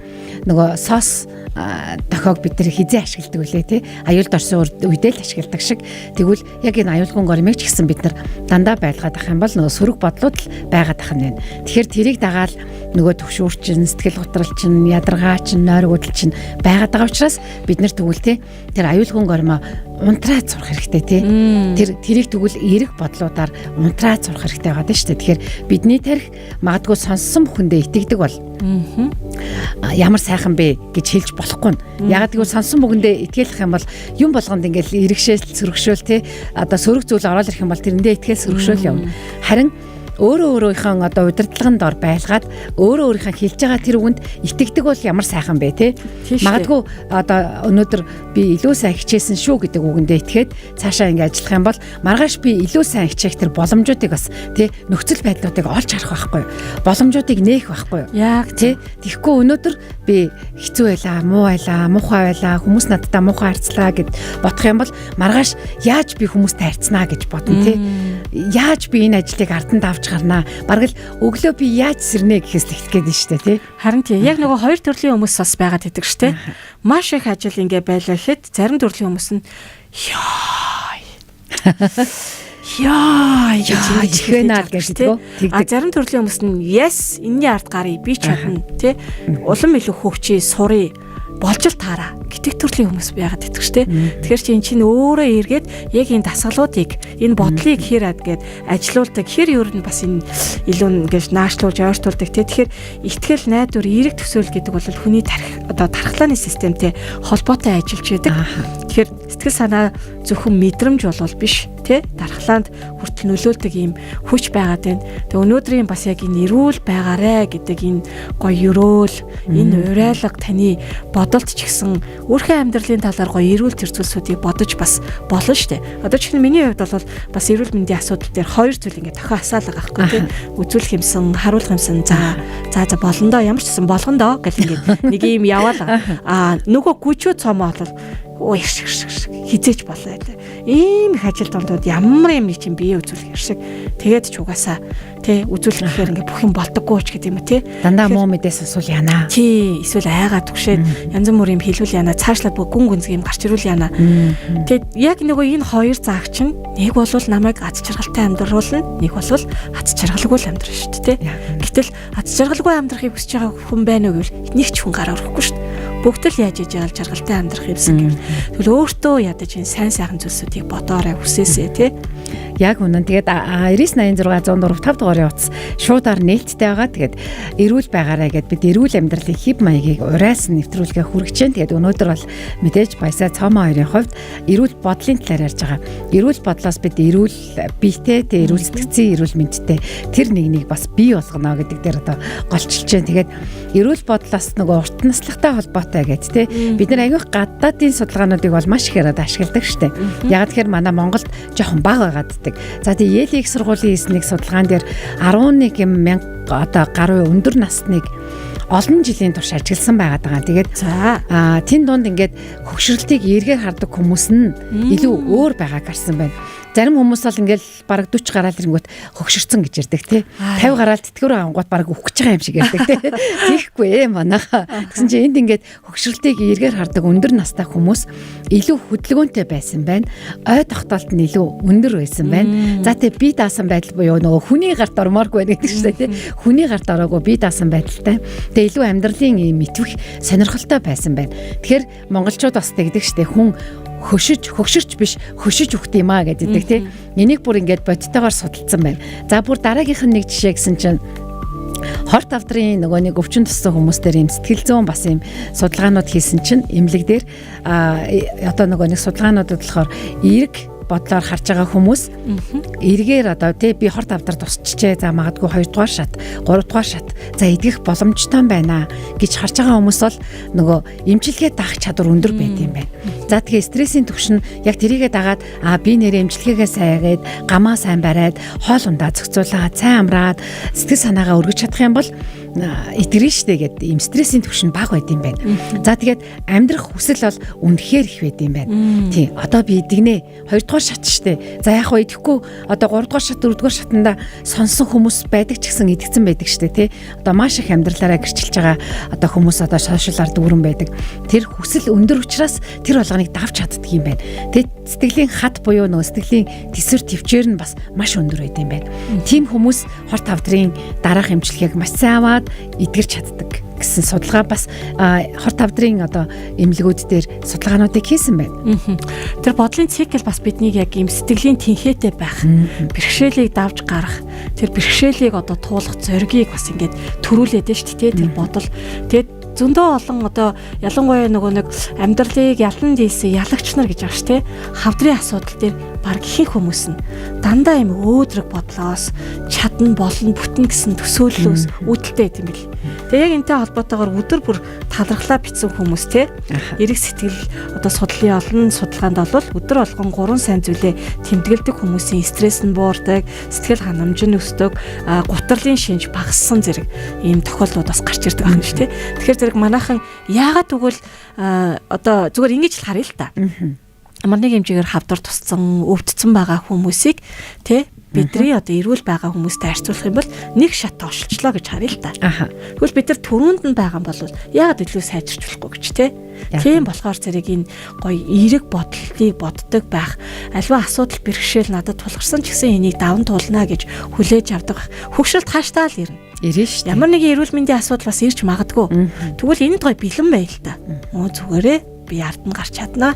Нөгөө сос дохиог бид нар хизээ ашигладаг үлээ тий. Аюулд орсон үедээ л ашигладаг шиг. Тэгвэл яг энэ аюулгүй гормыг ч гэсэн бид нар дандаа байлгаад ах юм бол нөгөө сөрөг бодлууд л байгаад ах нь байна. Тэгэхээр тэрийг дагаал нөгөө төвшүүр чинь, сэтгэл готрол чинь, ядаргаа чинь, нойргуудл чинь байгаад байгаа учраас бид нар тэгвэл тий тэр аюулгүй гормоо унтраад сурах хэрэгтэй тий. Тэрийг тэгвэл эерэг бодлуудаар унтраад сурах хэрэгтэй байгаа даа шүү дээ. Тэгэхээр бидний тарих магадгүй сонссон бүхэндээ итгэдэг бол ямар сайхан бэ гэж хэлж болохгүй. Ягаад гэвэл сонсон бүгэндээ итгэлэх юм бол юм болгонд ингээл эргэшээл сөргшөөл тий одоо сөрөг зүйл ороод ирэх юм бол тэрэндээ итгэл сөргшөөл явна. Харин өөрөө өөрийнхөө одоо удирдлагын дор байлгаад өөрөө өөрийнхөө хэлж байгаа тэр үгэнд итгэдэг бол ямар сайхан бэ те. Магадгүй одоо өнөөдөр би илүү сайн хичээсэн шүү гэдэг үгэндээ итгээд цаашаа ингэ ажиллах юм бол маргааш би илүү сайн хичээх тэр боломжуудыг бас те нөхцөл байдлуудыг олж харах байхгүй юу? Боломжуудыг нээх байхгүй юу? Яг те. Тэгэхгүй өнөөдөр би хэцүү байлаа, муу байлаа, муухай байлаа, хүмүүс надтай муухай харьцлаа гэд бодох юм бол маргааш яаж би хүмүүстэй харьцнаа гэж бодно те. Яаж би энэ ажлыг ард нь давж гарнаа. Бараг л өглөө би яаж сэрнэ гэхээс л эхлэх гээд нь шүү дээ тий. Харин тий. Яг нөгөө хоёр төрлийн хүмүүс бас байгаад байдаг шүү дээ. Маш их ажил ингээ байлаа гэхэд зарим төрлийн хүмүүс нь яа гэж ихвэнаа гэж тий. А зарим төрлийн хүмүүс нь yes энэний ард гарыг би чадна тий. Улам илүү хөгжий сурыг болж л таараа гэдэг төрлийн хүмүүс байгаад итгэв штэ. Тэгэхээр чи эн чинь өөрөө эргээд яг энэ дасгалуудыг энэ бодлыг хэр ад гээд ажилуулдаг хэр ер нь бас энэ илүү ингэж наашлуулж ойртуулдаг те. Тэгэхээр итгэл найдвар эерэг төсөөл гэдэг бол хүний тарих одоо тархлааны системтэй холбоотой ажиллаж байдаг. Тэгэхээр сэтгэл санаа зөвхөн мэдрэмж болвол биш те. Дархлаанд хүртэл нөлөөлдөг ийм хүч байгаад байна. Тэгээ өнөөдрийн бас яг энэ эрүүл байгаарэ гэдэг энэ гоё өрөөл энэ уриалга таны бодолд ч гэсэн өөрийнхөө амьдралын талаар гоё эрүүл төр зүйлсүүдийг бодож бас болно шүү дээ. Одоо чинь миний хувьд бол бас эрүүл мэндийн асуудал дээр хоёр зүйл ингээд тохио асаалга байхгүй тий. Үзүүлэх юмсан, харуулах юмсан за за за болно доо ямар ч гэсэн болгоно доо гэл ингээд нэг юм яваал. Аа нөгөө гүчүү цомоо бол Өө ирш ирш хизээч болоо гэдэг. Ийм их ажил дундууд ямар юм нэг чинь бие үзүүлэх хэрэг. Тэгээд ч угаасаа тий үзүүлэх гэхээр ингээ бүх юм болдоггүй ч гэдэг юм тий. Дандаа муу мэдээ сонсвол яана. Тий, эсвэл айгаа түгшээд янз бүрийн юм хэлвэл яана, цаашлаад бүх гүн гүнзгий юм гарч ирвэл яана. Тэгээд яг нөгөө энэ хоёр заагч нь нэг бол намайг аз жаргалтай амьдруулна, нэг бол аз жаргалгүй л амьдрах шүү дээ, тий. Гэтэл аз жаргалгүй амьдрахыг хүсэж байгаа хүн байна уу гэвэл нэг ч хүн гараа өрөхгүй шүү дээ. Бүгд л яаж иж яал жаргалтай амьдрах юмсан гэвэл. Тэгвэл өөртөө ядаж энэ сайн сайхан зүйлсүүдийг бодоорой, хүсээсэй, тий. Яг үнэн. Тэгээд 99 86 104 5 дугаарын утас шуудаар нээлттэй байгаа. Тэгээд эрүүл байгаарай гэд бид эрүүл амьдралын хэв маягийг урайлсан нэвтрүүлгээ хүргэж байна. Тэгээд өнөөдөр бол мэдээж Баясаа Цоомоо хоёрын хувьд эрүүл бодлын талаар ярьж байгаа. Эрүүл бодлоос бид эрүүл биетэй, тэгээд эрүүл сэтгцийн эрүүл мэндтэй тэр нэг нэг бас бий болгоно гэдэг дээр одоо голчилж байна. Тэгээд эрүүл бодлоос нөгөө урт наслахтай холбоотой гэд тэ бид нар аягүй гадаадын судалгаануудыг бол маш ихээр одоо ашигладаг штэ. Яг тэгэхээр манай Монголд жоохон бага байгааддаг. За тэгээ Йелийн их сургуулийн хийсэн нэг судалгаан дээр 11 мянга одоо гаруй өндөр насныг олон жилийн турш ажигласан байгаад байгаа. Тэгээд тэн дунд ингээд хөгшрөлтийг эргээр хардаг хүмүүс нь илүү өөр байгааг харсан байна. Зарим хүмүүс бол ингээл бараг 40 гараал ирэнгүүт хөгшөрцөн гэж ярьдаг тий. 50 гараал тэтгэврээ авангууд бараг үхэх гэж байгаа юм шиг ярьдаг тий. Тийхгүй манайха. Тэгсэн чинь энд ингээд хөгшрөлтийг эргээр хардаг өндөр настай хүмүүс илүү хөдөлгөөнтэй байсан байна. Ой тогтоолт нь илүү өндөр байсан байна. За тий бие даасан байдал буюу нөгөө хүний гарт ормооргүй байна гэдэг чинь тий. Хүний гарт ороогүй бие даасан байдалтай. Тэгээ илүү амьдралын ийм итгэх сонирхолтой байсан байна. Тэгэхээр монголчууд бас тэгдэг штэ хүн хөшиж хөгшөрч биш хөшиж өгт юм аа гэдэг тий. Энийг бүр ингээд бодтойгоор судалсан байна. За бүр дараагийнх нь нэг жишээ гэсэн чинь хорт авдрын нөгөө нэг өвчин туссан хүмүүс дээр юм сэтгэл зүйн бас юм судалгаанууд хийсэн чинь эмнэлэг дээр одоо нөгөө нэг судалгаануудад болохоор эерэг бодлоор харж байгаа хүмүүс эргээр одоо тий би хорт авдар тусчжээ, за магадгүй 2 дугаар шат, 3 дугаар шат за идэх боломжтой байна гэж харж байгаа хүмүүс бол нөгөө эмчилгээ даах чадвар өндөр байд юм байна. За тэгээ стрессийн түвшин яг тэрийгэ дагаад би нэрээ эмчилгээгээ сайгаад гамаа сайн бариад хоол ундаа зохицуулаад сайн амраад сэтгэл санаагаа өргөж чадах юм бол итгэрэн штэ гэд ийм стрессийн түвшин бага байд юм байна. За тэгээд амьдрах хүсэл бол үнэхээр их байд юм байна. Тий одоо би идэгнэ 2 дугаар шат штэ. За яг хөө идэхгүй одоо 3 дугаар шат 4 дугаар шатанда сонсон хүмүүс байдаг ч гэсэн идэгцэн байдаг штэ тий. Одоо маш их амьдралаараа гэрчилж байгаа одоо хүмүүс одоо сошиалар дүүрэн байдаг. Тэр хүсэл өндөр учраас тэр болгоныг давж чаддаг юм байна. Тэгээд сэтгэлийн хат буюу нөгөө сэтгэлийн тэсвэр төвчээр нь бас маш өндөр байд юм байна. Тийм хүмүүс хорт хавдрын дараах эмчилгээг маш сайн аваад эдгэрч чаддаг гэсэн судалгаа бас хорт хавдрын одоо эмнэлгүүд дээр судалгаануудыг хийсэн байна. Тэр бодлын цикл бас биднийг яг ийм сэтгэлийн тэнхээтэй байх, бэрхшээлийг давж гарах, тэр бэрхшээлийг одоо туулах зоригийг бас ингээд төрүүлээд нь шүү дээ тэр бодол. Тэгээд зөндөө олон одоо ялангуяа нөгөө нэг амьдралыг ялан дийлсэн ялагч нар гэж байгаа ш тэ. Хавдрын асуудал дээр баг ихэнх хүмүүс нь дандаа юм өөдрөг бодлоос чадна болно бүтнэ гэсэн төсөөллөөс үүдэлтэй байт юм бэл. Тэгээ яг энтэй холбоотойгоор өдөр бүр талархлаа бичсэн хүмүүс те. Эрэг сэтгэл одоо судлалын олон судалгаанд бол өдөр болгон 3 сайн зүйлээ тэмдэглэдэг хүмүүсийн стресс нь буурдаг, сэтгэл ханамж нь өсдөг, гутрлын шинж багассан зэрэг ийм тохиолдлууд бас гарч ирдэг байна шүү те. Тэгэхээр зэрэг манайхан яагаад тэгвэл одоо зүгээр ингэж л харъя л та. Ямар нэг хэмжээгээр хавдар тусцсан, өвдсөн байгаа хүмүүсийг тэ бидний одоо эрүүл байгаа хүмүүстэй харьцуулах юм бол нэг шат тоошлчлоо гэж харъя л та. Тэгвэл бид нар түрүүнд нь байгаа юм бол яагаад илүү сайжирч болохгүй гэж тэ. Тийм болохоор зэрэг энэ гоё эерэг бодлыг боддог байх, альва асуудал бэрхшээл надад тулгарсан ч гэсэн энийг даван туулна гэж хүлээж авдаг. Хөгшрөлт хааштай л ирнэ. Ирнэ шүү дээ. Ямар нэгэн эрүүл мэндийн асуудал бас ирж магадгүй. Тэгвэл энд гоё бэлэн байл та. Зүгээрээ би ард нь гарч чаднаа.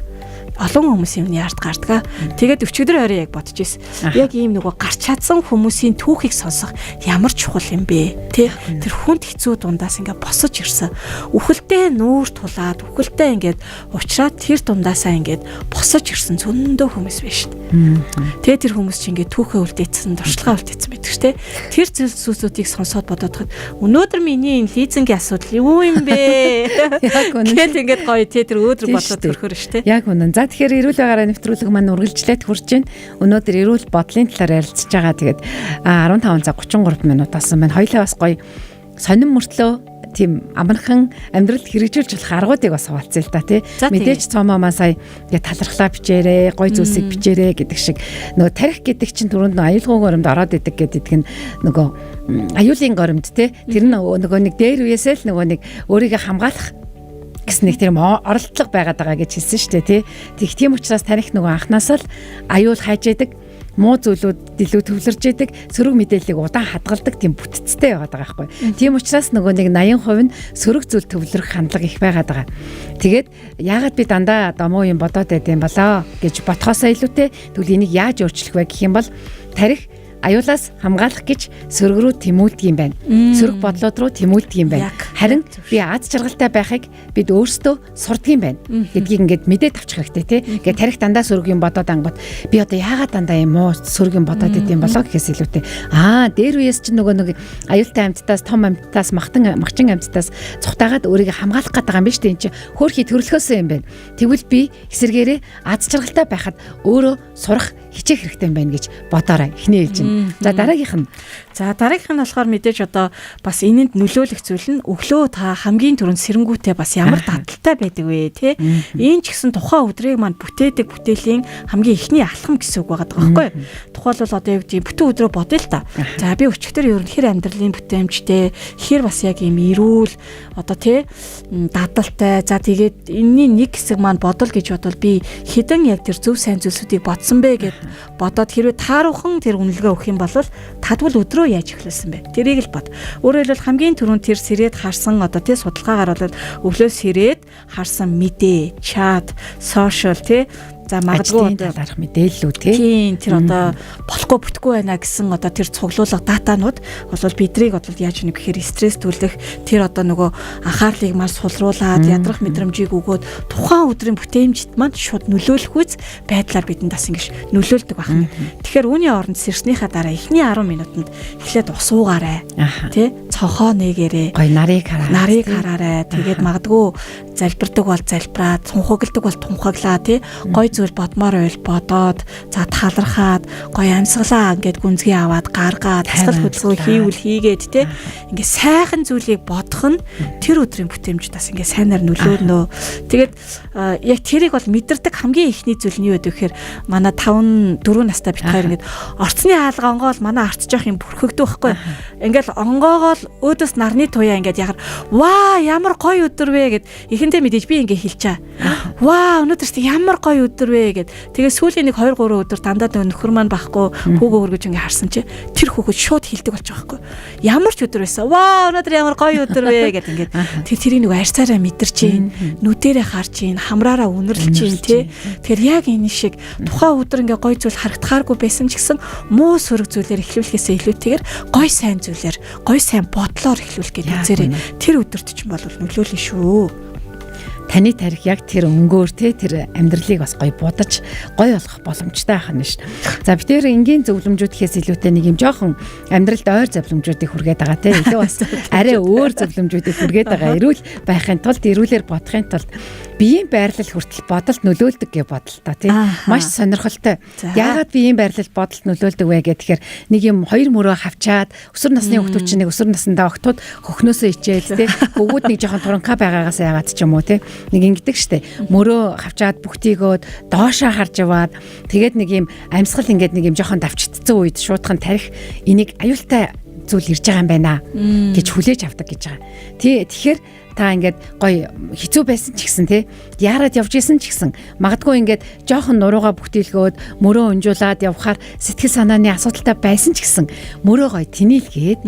Олон хүмүүс юмны ард гардгаа. Тэгээд өчигдөр орой яг бодож ирсэн. Яг ийм нөгөө гарч чадсан хүмүүсийн түүхийг сонсох ямар чухал юм бэ? Тэ? Тэр хүнд хэцүү дундаас ингээд босож ирсэн. Үхэлтэй нүүр тулаад, үхэлтэй ингээд уучраад тэр дундаасаа ингээд босож ирсэн зөндөө хүмүүс байна шүү дээ. Тэгээд тэр хүмүүс чинь ингээд түүхээ үлдээсэн, туршлагаа үлдээсэн байдаг шүү дээ. Тэр зүйлсүүдийг сонсоод бодоод хад өнөөдөр миний энэ лизингийн асуудал юу юм бэ? Яг үнэн. Тэгэл ингээд гоё тэ тэр өөдрөг бодлоо төрхөөр шүү дээ. Яг үнэн. За тэгэхээр эрүүл байгаараа нэвтрүүлэг маань үргэлжлээд хүрч байна. Өнөөдөр эрүүл бодлын талаар ярилцж байгаа. Тэгээд 15 цаг 33 минут болсон байна. Хоёлаа бас гоё сонин мөртлөө тийм амархан амьдралд хэрэгжүүлж болох аргуудыг бас хуваалцъя л да тий. Мэдээж Цомоо маань сая ингээ талархлаа бичээрэй, гой зүйлсийг бичээрэй гэдэг шиг нөгөө тарих гэдэг чинь түрүүнд нөгөө аюулгүй горимд ороод идэг гэдэг нь нөгөө аюулын горимд тий. Тэр нь нөгөө нэг дээр үеэсээ л нөгөө нэг өөрийгөө хамгаалах гэсэн нэг тийм оролдлого байгаад байгаа гэж хэлсэн шүү дээ тий. Тийм учраас тарих нөгөө анханасаа л аюул хайж идэг, муу зүйлүүд илүү төвлөрж идэг, сөрөг мэдээллийг удаан хадгалдаг тийм бүтцтэй байгаад байгаа байхгүй. Тийм учраас нөгөө нэг 80% нь сөрөг зүйл төвлөрөх хандлага их байгаад байгаа. Тэгээд яагаад би дандаа одоо муу юм бодоод байд юм болоо гэж ботхоосоо илүүтэй тэгвэл энийг яаж өөрчлөх вэ гэх юм бол тарих аюулаас хамгаалах гэж сөрөг рүү тэмүүлдэг юм байна. Сөрөг бодлоод руу тэмүүлдэг юм байна. Харин би аз жаргалтай байхыг бид өөрсдөө сурдаг юм байна гэдгийг ингээд мэдээд авчих хэрэгтэй тий. Ингээд тарих дандаа сөрөг юм бодоод ангууд би одоо яагаад дандаа юм уу сөрөг юм бодоод идэм болоо гэхээс илүүтэй дээр үеэс чинь нөгөө нэг аюултай амьтдаас, том амьтдаас, махчин амьтдаас цухтаагаад өөрийгөө хамгаалах гээд байгаа юм биш үү? Энэ чинь хөөрхий төрөлхөөсөн юм байна. Тэгвэл би эсэргээрээ аз жаргалтай байхад өөрөө сурах хичээх хэрэгтэй юм байна гэж бодоорой. Эхний ээлж нь. За дараагийнх нь. За дараагийнх нь болохоор мэдээж одоо бас энэнд нөлөөлөх зүйл нь өглөө та хамгийн түрүүнд сэрэнгүүтээ бас ямар дадалтай байдаг вэ те? Энэ ч гэсэн тухайн өдрийг маань бүтээдэг бүтээлийн хамгийн эхний алхам гэсэн үг байгаа байхгүй юу? Тухайлбал одоо юу гэдэг бүтэн өдрөө бодъё л та. За би өчигдөр ер нь хэр амьдралын бүтээмжтэй, хэр бас яг юм эрүүл одоо те дадалтай. За тэгээд энэний нэг хэсэг маань бодол гэж бодвол би хэдэн яг тэр зөв сайн зүйлсүүдийг бодсон бэ гэд бодоод хэрвээ тааруухан тэр үнэлгээ өгөх юм бол тадвал өдрөө яаж эхлүүлсэн бэ? Тэрийг л бод. Өөрөөр хэлбэл хамгийн түрүүнд тэр сэрээд харсан одоо тий судалгаагаар бол өглөө сэрээд харсан мэдээ, чат, сошиал тий. За магадгүй талаарх мэдээллүүд тий. Тийм тэр одоо болохгүй бүтгүй байна гэсэн одоо тэр цуглуулга датанууд бол бидрийг бол яаж нэг гэхээр стресс төлөх тэр одоо нөгөө анхаарлыг маань сулруулад ядрах мэдрэмжийг өгөөд тухайн өдрийн бүтээмжид маань шууд нөлөөлөх үз байдлаар бидэнд бас ингэж нөлөөлдөг байна. Тэгэхээр үүний оронд сэрснийхаа дараа эхний 10 минутанд эхлээд ус уугаарай. Тий? Цонхоо нээгээрэй. Гой нарыг хараа. Нарыг хараарай. Тэгээд магадгүй залбирдаг бол залбираад, тунхагладаг бол тунхаглаа тий. Гой зүйл бодмоор байл бодоод, за талархаад, гой амьсгалаа ингээд гүнзгий аваад гаргаад, дасгал хөдөлгөөн хийвэл хийгээд тий. Ингээд сайхан зүйлийг бодох нь тэр өдрийн бүтээмжид бас ингээд сайнаар нөлөөнө. Тэгээд яг тэрийг бол мэдэрдэг хамгийн эхний зүйл нь юу гэдэг вэхээр манай 5 4 настай бит хоёр ингээд орцны хаалга онгоол манай арц жоох юм бүрхэгдэх байхгүй. Ингээл онгоогоол өөдөөс нарны туяа ингээд яхаар ваа ямар гоё өдөр вэ гэд эхэндээ мэдээж би ингээ хэлчээ. Ваа өнөөдөр чи ямар гоё өдөр вэ гэд. Тэгээ сүүлийн нэг 2 3 өдөр дандаа нөхөр маань байхгүй хүүгөө өргөж ингээ харсан чи тэр хүүхэд шууд хилдэг болж байгаа байхгүй. Ямар ч өдөр байсан. Ваа өнөөдөр ямар гоё өдөр вэ гэд ингээд тэр тэрийг нэг арьсаараа мэдэрч чинь, нүдэрээ харж чинь, хамраараа үнэрлж чинь тий. Тэгэхээр яг энэ шиг тухайн өдөр ингээ гоё зүйл харагдахааргүй байсан ч гэсэн муу сөрөг зүйлээр эхлүүлэхээсээ илүүтэйгээр гоё сайн зүйлээр, гоё сайн бодлоор эхлүүлэх гэдэг үзээрэй. Тэр өдөрт чинь бол нөлөөлнө шүү. Таны тарих яг тэр өнгөөр те тэр амьдралыг бас гоё будаж гоё болох боломжтой байх нь шүү. За бид тэр энгийн зөвлөмжүүд гэхээс илүүтэй нэг юм жоохон амьдралд ойр зөвлөмжүүдийг хүргээд байгаа те. Илүү бас арай өөр зөвлөмжүүдийг хүргээд байгаа. Эрүүл байхын тулд, эрүүлэр бодохын тулд биеийн байрлал хүртэл бодолд нөлөөлдөг гэж бодол та тий. Маш сонирхолтой. Яагаад биеийн байрлал бодолд нөлөөлдөг вэ гэхээр нэг юм хоёр мөрөө хавчаад өсвөр насны хүүхдүүд чинь нэг өсвөр насндаа октод хөхнөөсөө ичээл тий. Хөвгүүд нэг жоохон туранхай байгаагаас яагаад ч юм уу тий. Нэг ингэдэг штэ. Мөрөө хавчаад бүгтийгөөд доошоо харж яваад тэгээд нэг юм амьсгал ингээд нэг юм жоохон давчтцсан үед шуудхан тарих энийг аюултай зүйл ирж байгаа юм байна гэж хүлээж авдаг гэж байгаа. Тий, тэгэхээр та ингээд гоё хэцүү байсан ч гэсэн тий яарад явж исэн ч гэсэн магадгүй ингээд жоохон нуруугаа бүтээлгөөд мөрөө унжуулаад явхаар сэтгэл санааны асуудалтай байсан ч гэсэн мөрөө гоё тэнийлгээд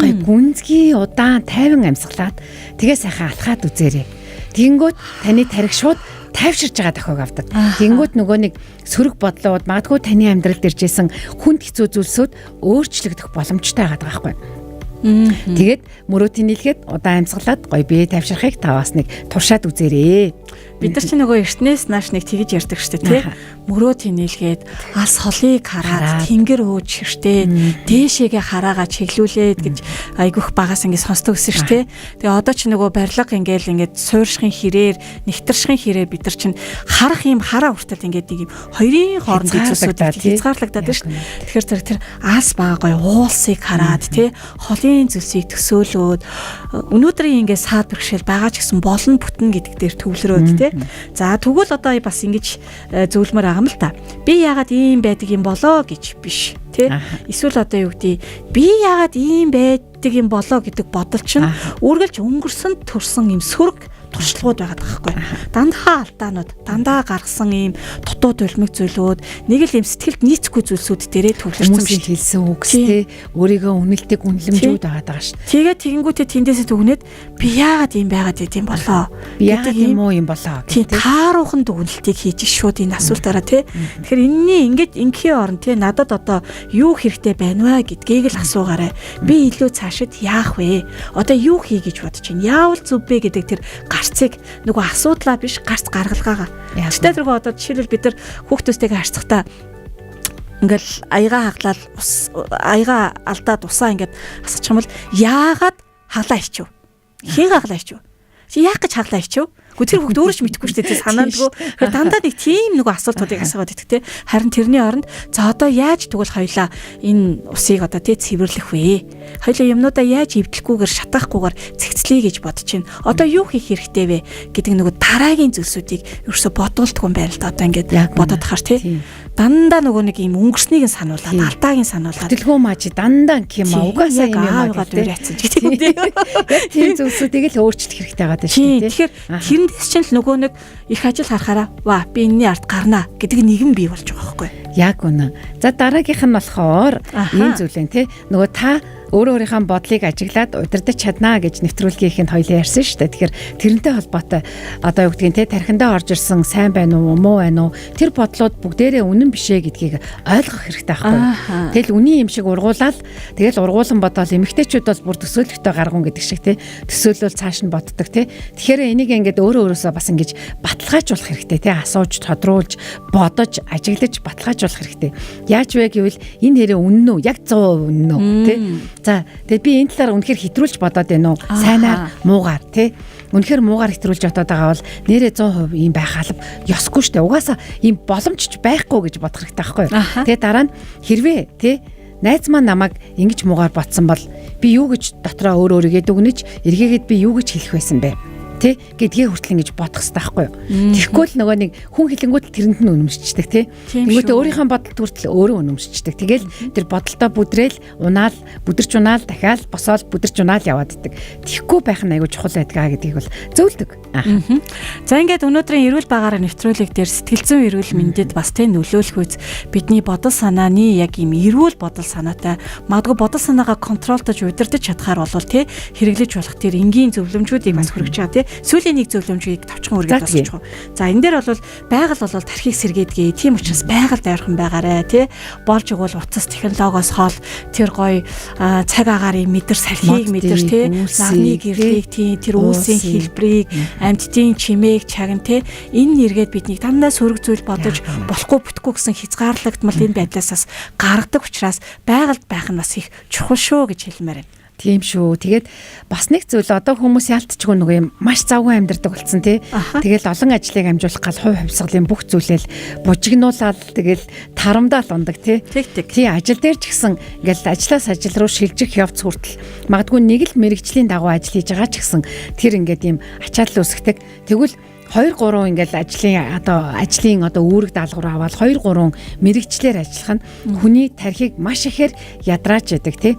гоё гүнзгий удаан тайван амьсгалаад тэгээ сайхан алхаад үзээрэй. Тэгэнгүүт таны тарих шууд тайвширж байгаа дохиог авдаг. Тэгэнгүүт нөгөө нэг сөрөг бодлууд магадгүй таны амьдралд иржсэн хүнд хэцүү зүйлсүүд өөрчлөгдөх боломжтой байгаа байхгүй. Тэгээд мөрөө тэнийлгээд удаан амьсгалаад гоё бие тайвширхыг та бас нэг туршаад үзээрэй. Бид нар чи нөгөө эртнээс нааш нэг тэгж ярьдаг штэ тий. Мөрөө тэнийлгээд алс холыг хараад тэнгэр өөж ширтээд дээшээгээ хараагаа чиглүүлээд гэж айгүйх багаас ингэ сонсдог гэсэн шүү дээ. Тэгээ одоо ч нөгөө барилга ингээл ингээд сууршихын хэрээр, нэгтэршихын хэрээр бид нар чинь харах юм хараа хүртэл ингээд нэг юм хоёрын хооронд зүйлсүүд хязгаарлагдаад байна шүү дээ. Тэгэхээр зэрэг тэр аалс бага гоё уулсыг хараад тий холын зүйлсийг төсөөлөөд өнөөдрийн ингээд саад бэрхшээл байгаа ч гэсэн болно бүтнэ гэдэг дээр төвлөрөөд тий. За тэгвэл одоо бас ингэж зөвлөмөр байгаа юм л та. Би яагаад ийм байдаг юм болоо гэж биш тий. Эсвэл одоо юу гэдэг би яагаад ийм байдаг юм болоо гэдэг бодол чинь үргэлж өнгөрсөн төрсэн юм сөрөг туршлагууд байгаад байгаа байхгүй. Дандаа алдаанууд, дандаа гаргасан ийм дутуу дулмиг зүйлүүд, нэг л ийм сэтгэлд нийцэхгүй зүйлсүүд дээрээ төвлөрсөн биш хэлсэн үгс те өөрийгөө үнэлдэг үнэлэмжүүд байгаад байгаа шүү. Тэгээд тэгэнгүүтээ тэндээсээ дүгнээд би яагаад ийм байгаад идэм болоо гэдэг юм уу юм болоо гэх тааруухан дүгнэлтийг хийж шууд энэ асуултаараа те. Тэгэхээр энэний ингээд ингийн орон те надад одоо юу хэрэгтэй байна вэ гэдгийг л асуугаарай. Би илүү цаашид яах вэ? Одоо юу хий гэж бодож байна? Яавал зүв бэ гэдэг тэр гарцыг нөгөө асуудлаа биш гарц гаргалгаагаа. Тэгтэл тэргөө одоо жишээлбэл бид нар хүүхдүүдтэйгээ харьцахдаа ингээл аяга хаглал ус аяга алдаад усаа ингээд асгачих юм бол яагаад хаглаа ичв? Хин хаглаа ичв? Чи яах гэж хаглаа ичв? Гэхдээ тэр хүүхд өөрөө ч мэдэхгүй шүү дээ санаандгүй. Тэгэхээр дандаа нэг тийм нөгөө асуултуудыг асуугаад идэх те. Харин тэрний оронд за одоо яаж тэгвэл хоёлаа энэ усыг одоо те цэвэрлэх вэ? Хоёлаа юмнуудаа яаж эвдлэхгүйгээр шатаахгүйгээр цэгцлэе гэж бодож байна. Одоо юу хийх хэрэгтэй вэ гэдэг нөгөө дараагийн зүйлсүүдийг ерөөсө бодуулдгүй юм байна л да. Одоо ингээд бодоод хахаар те. Дандаа нөгөө нэг юм өнгөрснийг нь сануулад, алдааг нь сануулад. Хөдөлгөөн маа чи дандаа гэх юм аа. Угаасаа юм юм аа гэдэг ч юм те. Яг тийм зүйлсүүдийг л өөрчлөх хэрэгтэй байгаа шүү дээ. Тэгэхээр тэрнээс чинь л нөгөө нэг их ажил харахаараа ва би энэний ард гарнаа гэдэг нэгэн бий болж байгаа байхгүй. Яг үнэ. За дараагийнх нь болохоор ийм зүйл энэ те. Нөгөө та өөр өөрийнхөө бодлыг ажиглаад удирдах чаднаа гэж нэвтрүүлгийнх нь хоёлаа ярьсан шүү дээ. Тэгэхээр тэрнтэй холбоотой одоо юу гэдгийг те тархиндаа орж ирсэн сайн байна уу, муу байна уу тэр бодлууд бүгдээрээ үнэн биш ээ гэдгийг ойлгох хэрэгтэй байхгүй. Тэгэл үнийн юм шиг ургуулаад тэгэл ургуулan бодоол эмэгтэйчүүд бол бүр төсөөлөхтэй гаргун гэдэг шиг те төсөөлөл цааш нь боддог те. Тэгэхээр энийг ингээд өөрөө өөрөөсөө бас ингэж баталгаажуулах хэрэгтэй те асууж, тодруулж, бодож, ажиглаж баталгаажуулах хэрэгтэй. Яаж вэ гэвэл энэ хэрэг үнэн үү? Яг 100% үнэн үү те. За тэгээд би энэ талаар үнэхээр хэтрүүлж бодоод байна уу? Сайнаар, муугаар тий. Үнэхээр муугаар хэтрүүлж бодоод байгаа бол нэрээ 100% ийм байх алба ёсгүй штэ. Угаасаа ийм боломж ч байхгүй гэж бодох хэрэгтэй байхгүй юу? Тэгээд дараа нь хэрвээ тий найз маань намайг ингэж муугаар ботсон бол би юу гэж дотроо өөр өөрийгөө дүгнэж эргээгээд би юу гэж хэлэх байсан бэ? Тэ гэдгээ хүртэл ингэж бодох хэрэгтэй байхгүй юу? Тэгэхгүй л нөгөө нэг хүн хэлэнгүүт тэрэнд нь үнэмшчихдэг тий. Тэнгүүтээ өөрийнхөө бодолд хүртэл өөрөө үнэмшчихдэг. Тэгэл тэр бодолтой бүдрээл унаал бүдэрч унаал дахиад босоол бүдэрч унаал яваад идэг. Тэгэхгүй байх нь аягүй чухал байдгаа гэдгийг бол зөвлөдөг. За ингээд өнөөдрийн эрүүл багаараа нэвтрүүлэг дээр сэтгэл зүйн эрүүл мэндэд бас тэ нөлөөлөх үз бидний бодол санааны яг ийм эрүүл бодол санаатай магадгүй бодол санаагаа контролдож удирдах чадхаар болвол тэ хэрэглэж болох тэр энгийн зөвлөмжүүдийг бас хүргэж байгаа тэ. Сүүлийн нэг зөвлөмжийг товчхон үргээд босгочих. За энэ дээр бол байгаль бол тархийг сэргээдгээ. Тийм учраас байгальд ойрхон байгаарэ тий. Болж игэл утас технологиос хол тэр гоё цаг агаарын мэдэр сархийг мэдэр тий. Нарны гэрлийг тий тэр үүсийн хэлбэрийг амьтдын чимээг чагна тий. Энэ нэргээд биднийг дандаа сөрөг зүйл бодож болохгүй бүтэхгүй гэсэн хязгаарлагдмал энэ байдлаасаас гаргадаг учраас байгальд байх нь бас их чухал шүү гэж хэлмээр байна. Тийм шүү. Тэгээд бас нэг зүйл одоо хүмүүс яалтчгүй нөгөө юм маш завгүй амьдардаг болсон тий. Тэгэл олон ажлыг амжуулах гал хувь хувьсгалын бүх зүйлэл бужигнуулаад тэгэл тарамдаал ундаг тий. Тий ажил дээр ч гэсэн ингээл ажлаас ажил руу шилжих явц хүртэл магадгүй нэг л мэрэгжлийн дагуу ажил хийж байгаа ч гэсэн тэр ингээд ийм ачаалал үүсгдэг. Тэгвэл 2 3 ингээл ажлын одоо үүрэг даалгавар аваад 2 3 мэрэгчлэр ажиллах нь хүний тархийг маш ихээр ядрааж яадаг тий.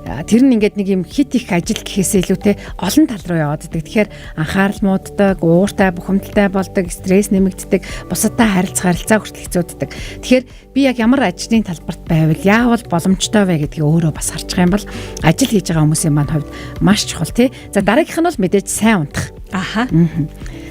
Тэр нь ингээд нэг юм хит их ажил гэхээсээ илүүтэй олон тал руу яваад идэг. Тэгэхээр анхаарал мууддаг, ууртай, бухимдалтай болдог, стресс нэмэгддэг, бусадтай харилцах харилцаа хүртэл хэцүүддэг. Тэгэхээр би яг ямар ажлын талбарт байвал яавал боломжтой вэ гэдгийг өөрөө бас харчих юм бол ажил хийж байгаа хүмүүсийн маань хувьд маш чухал тий. За дараагийнх нь бол мэдээж сайн унтах. Аха.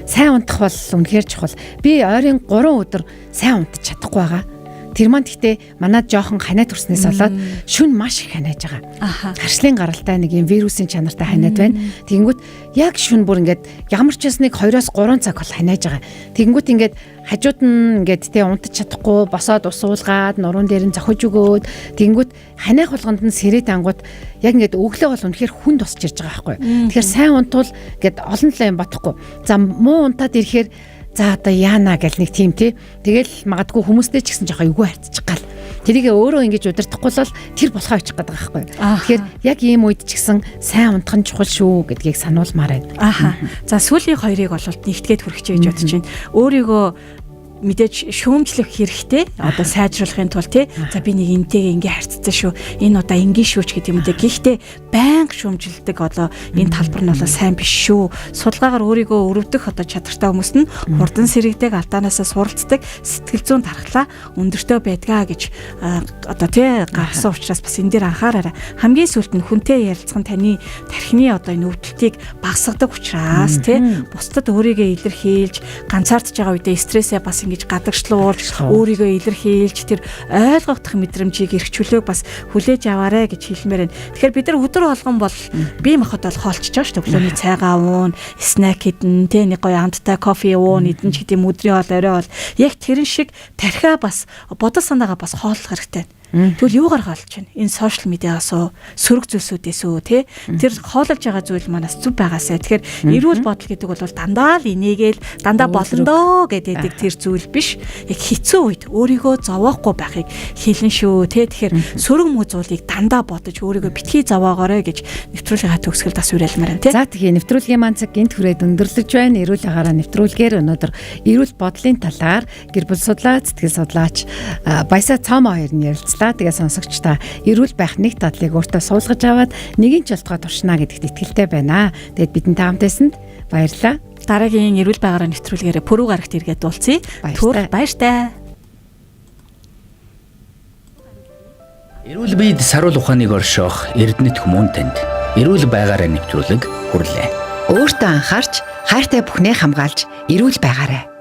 Сайн унтах бол үнэхээр чухал. Би ойрын 3 өдөр сайн унтаж чадахгүй байгаа. Тэр маань гэхдээ манай жоохон ханиа төрснөөс болоод шүн маш их ханиаж байгаа. Харшлын гаралтай нэг юм вирусын чанартай ханиад байна. Тэгэнгүүт яг шүн бүр ингээд ямар ч бас нэг 2-3 цаг бол ханиаж байгаа. Тэгэнгүүт ингээд хажууд нь ингээд тэ унтаж чадахгүй босоод усуулгаад нуруунд дээр нь зохиж өгөөд тэгэнгүүт ханиах болгонд нь сэрээд ангууд яг ингээд өглөө бол үнэхээр хүн тусч ирж байгаа байхгүй. Тэгэхээр сайн унтвал ингээд олон талаа юм бодохгүй. За муу унтаад ирэхээр за одоо яана гэл нэг тийм тий. Тэгэл магадгүй хүмүүстэй ч гэсэн жоохон эвгүй харьцчих гал. Тэрийг өөрөө ингэж удирдахгүй бол тэр болохоо очих гээд байгаа байхгүй. Тэгэхээр яг ийм үед ч гэсэн сайн унтах нь чухал шүү гэдгийг сануулмаар байна. Аха. За сүүлийн хоёрыг бол нэгтгээд хүргэж гэж бодож байна. Өөрийгөө мэдээж шүүмжлэх хэрэгтэй. Одоо сайжруулахын тулд тий. За би нэг энтэйгээ ингээ харьцсан шүү. Энэ удаа ингээ шүү ч гэдэг юм дээ. Гэхдээ байнга шүүмжилдэг одоо энэ талбар нь бол сайн биш шүү. Судалгаагаар өөрийгөө өрөвдөх одоо чадвартай хүмүүс нь хурдан сэрэгдэг, алдаанаасаа суралцдаг, сэтгэл зүйн тархлаа өндөртөө байдгаа гэж одоо тий гаргасан учраас бас энэ дээр анхаараарай. Хамгийн сүүлд нь хүнтэй ярилцах нь таны тархины одоо энэ өвдөлтийг багасгадаг учраас тий бусдад өөрийгөө илэрхийлж ганцаардж байгаа үедээ стрессээ бас ингэж гадагшлуулж өөрийгөө илэрхийлж тэр ойлгогдох мэдрэмжийг эрх чөлөөг бас хүлээж аваарэ гэж хэлмээр байна. Тэгэхээр бид нар өдөр болгон бол бие махбод бол хоолчж байгаа шүү дээ. Өглөөний цайгаа уун, снэк идэн, тэ нэг гоё амттай кофе уун, идэн ч гэдэг юм өдрийн хоол, орой хоол. Яг тэрэн шиг тархиа бас бодол санаагаа бас хооллох хэрэгтэй. Тэгвэл юугаар хоолж байна? Энэ сошиал медиагаас уу, сөрөг зүйлсүүдээс үү, тэ? Тэр хоололж байгаа зүйл манаас зүв байгаасай. Тэгэхээр эрүүл бодол гэдэг бол дандаа л инээгээл дандаа болондоо гэдэг тэр зүйл биш. Яг хэцүү үед өөрийгөө зовоохгүй байхыг хэлнэ шүү, тэ? Тэгэхээр сөрөг муу зүйлийг дандаа бодож өөрийгөө битгий зовоогоорой гэж нэвтрүүлгийн төгсгөлд бас уриалмаар байна, тэ? За тэгэхээр нэвтрүүлгийн маань цаг гинт хүрээд өндөрлөж байна. Эрүүл агаараа нэвтрүүлгээр өнөөдөр эрүүл бодлын талаар гэр бүл судлаач, сэтгэл судлаач Баясаа Цоомоо хоёр нь ярилцлаа. Тэгээ сонсогч та эрүүл байх нэг тадлыг өөртөө суулгаж аваад нэгэн ч болтгоо туршина гэдэгт итгэлтэй байна. Тэгээд бидэнтэй хамт байсанд баярлалаа. Дараагийн эрүүл байгаараа нэвтрүүлгээр пүрэв гарагт эргээд уулзъя. Түр баяртай. Эрүүл биед саруул ухааныг оршоох Эрдэнэт хүмүүн танд эрүүл байгаараа нэвтрүүлэг хүрлээ. Өөртөө анхаарч, хайртай бүхнээ хамгаалж эрүүл байгаарай.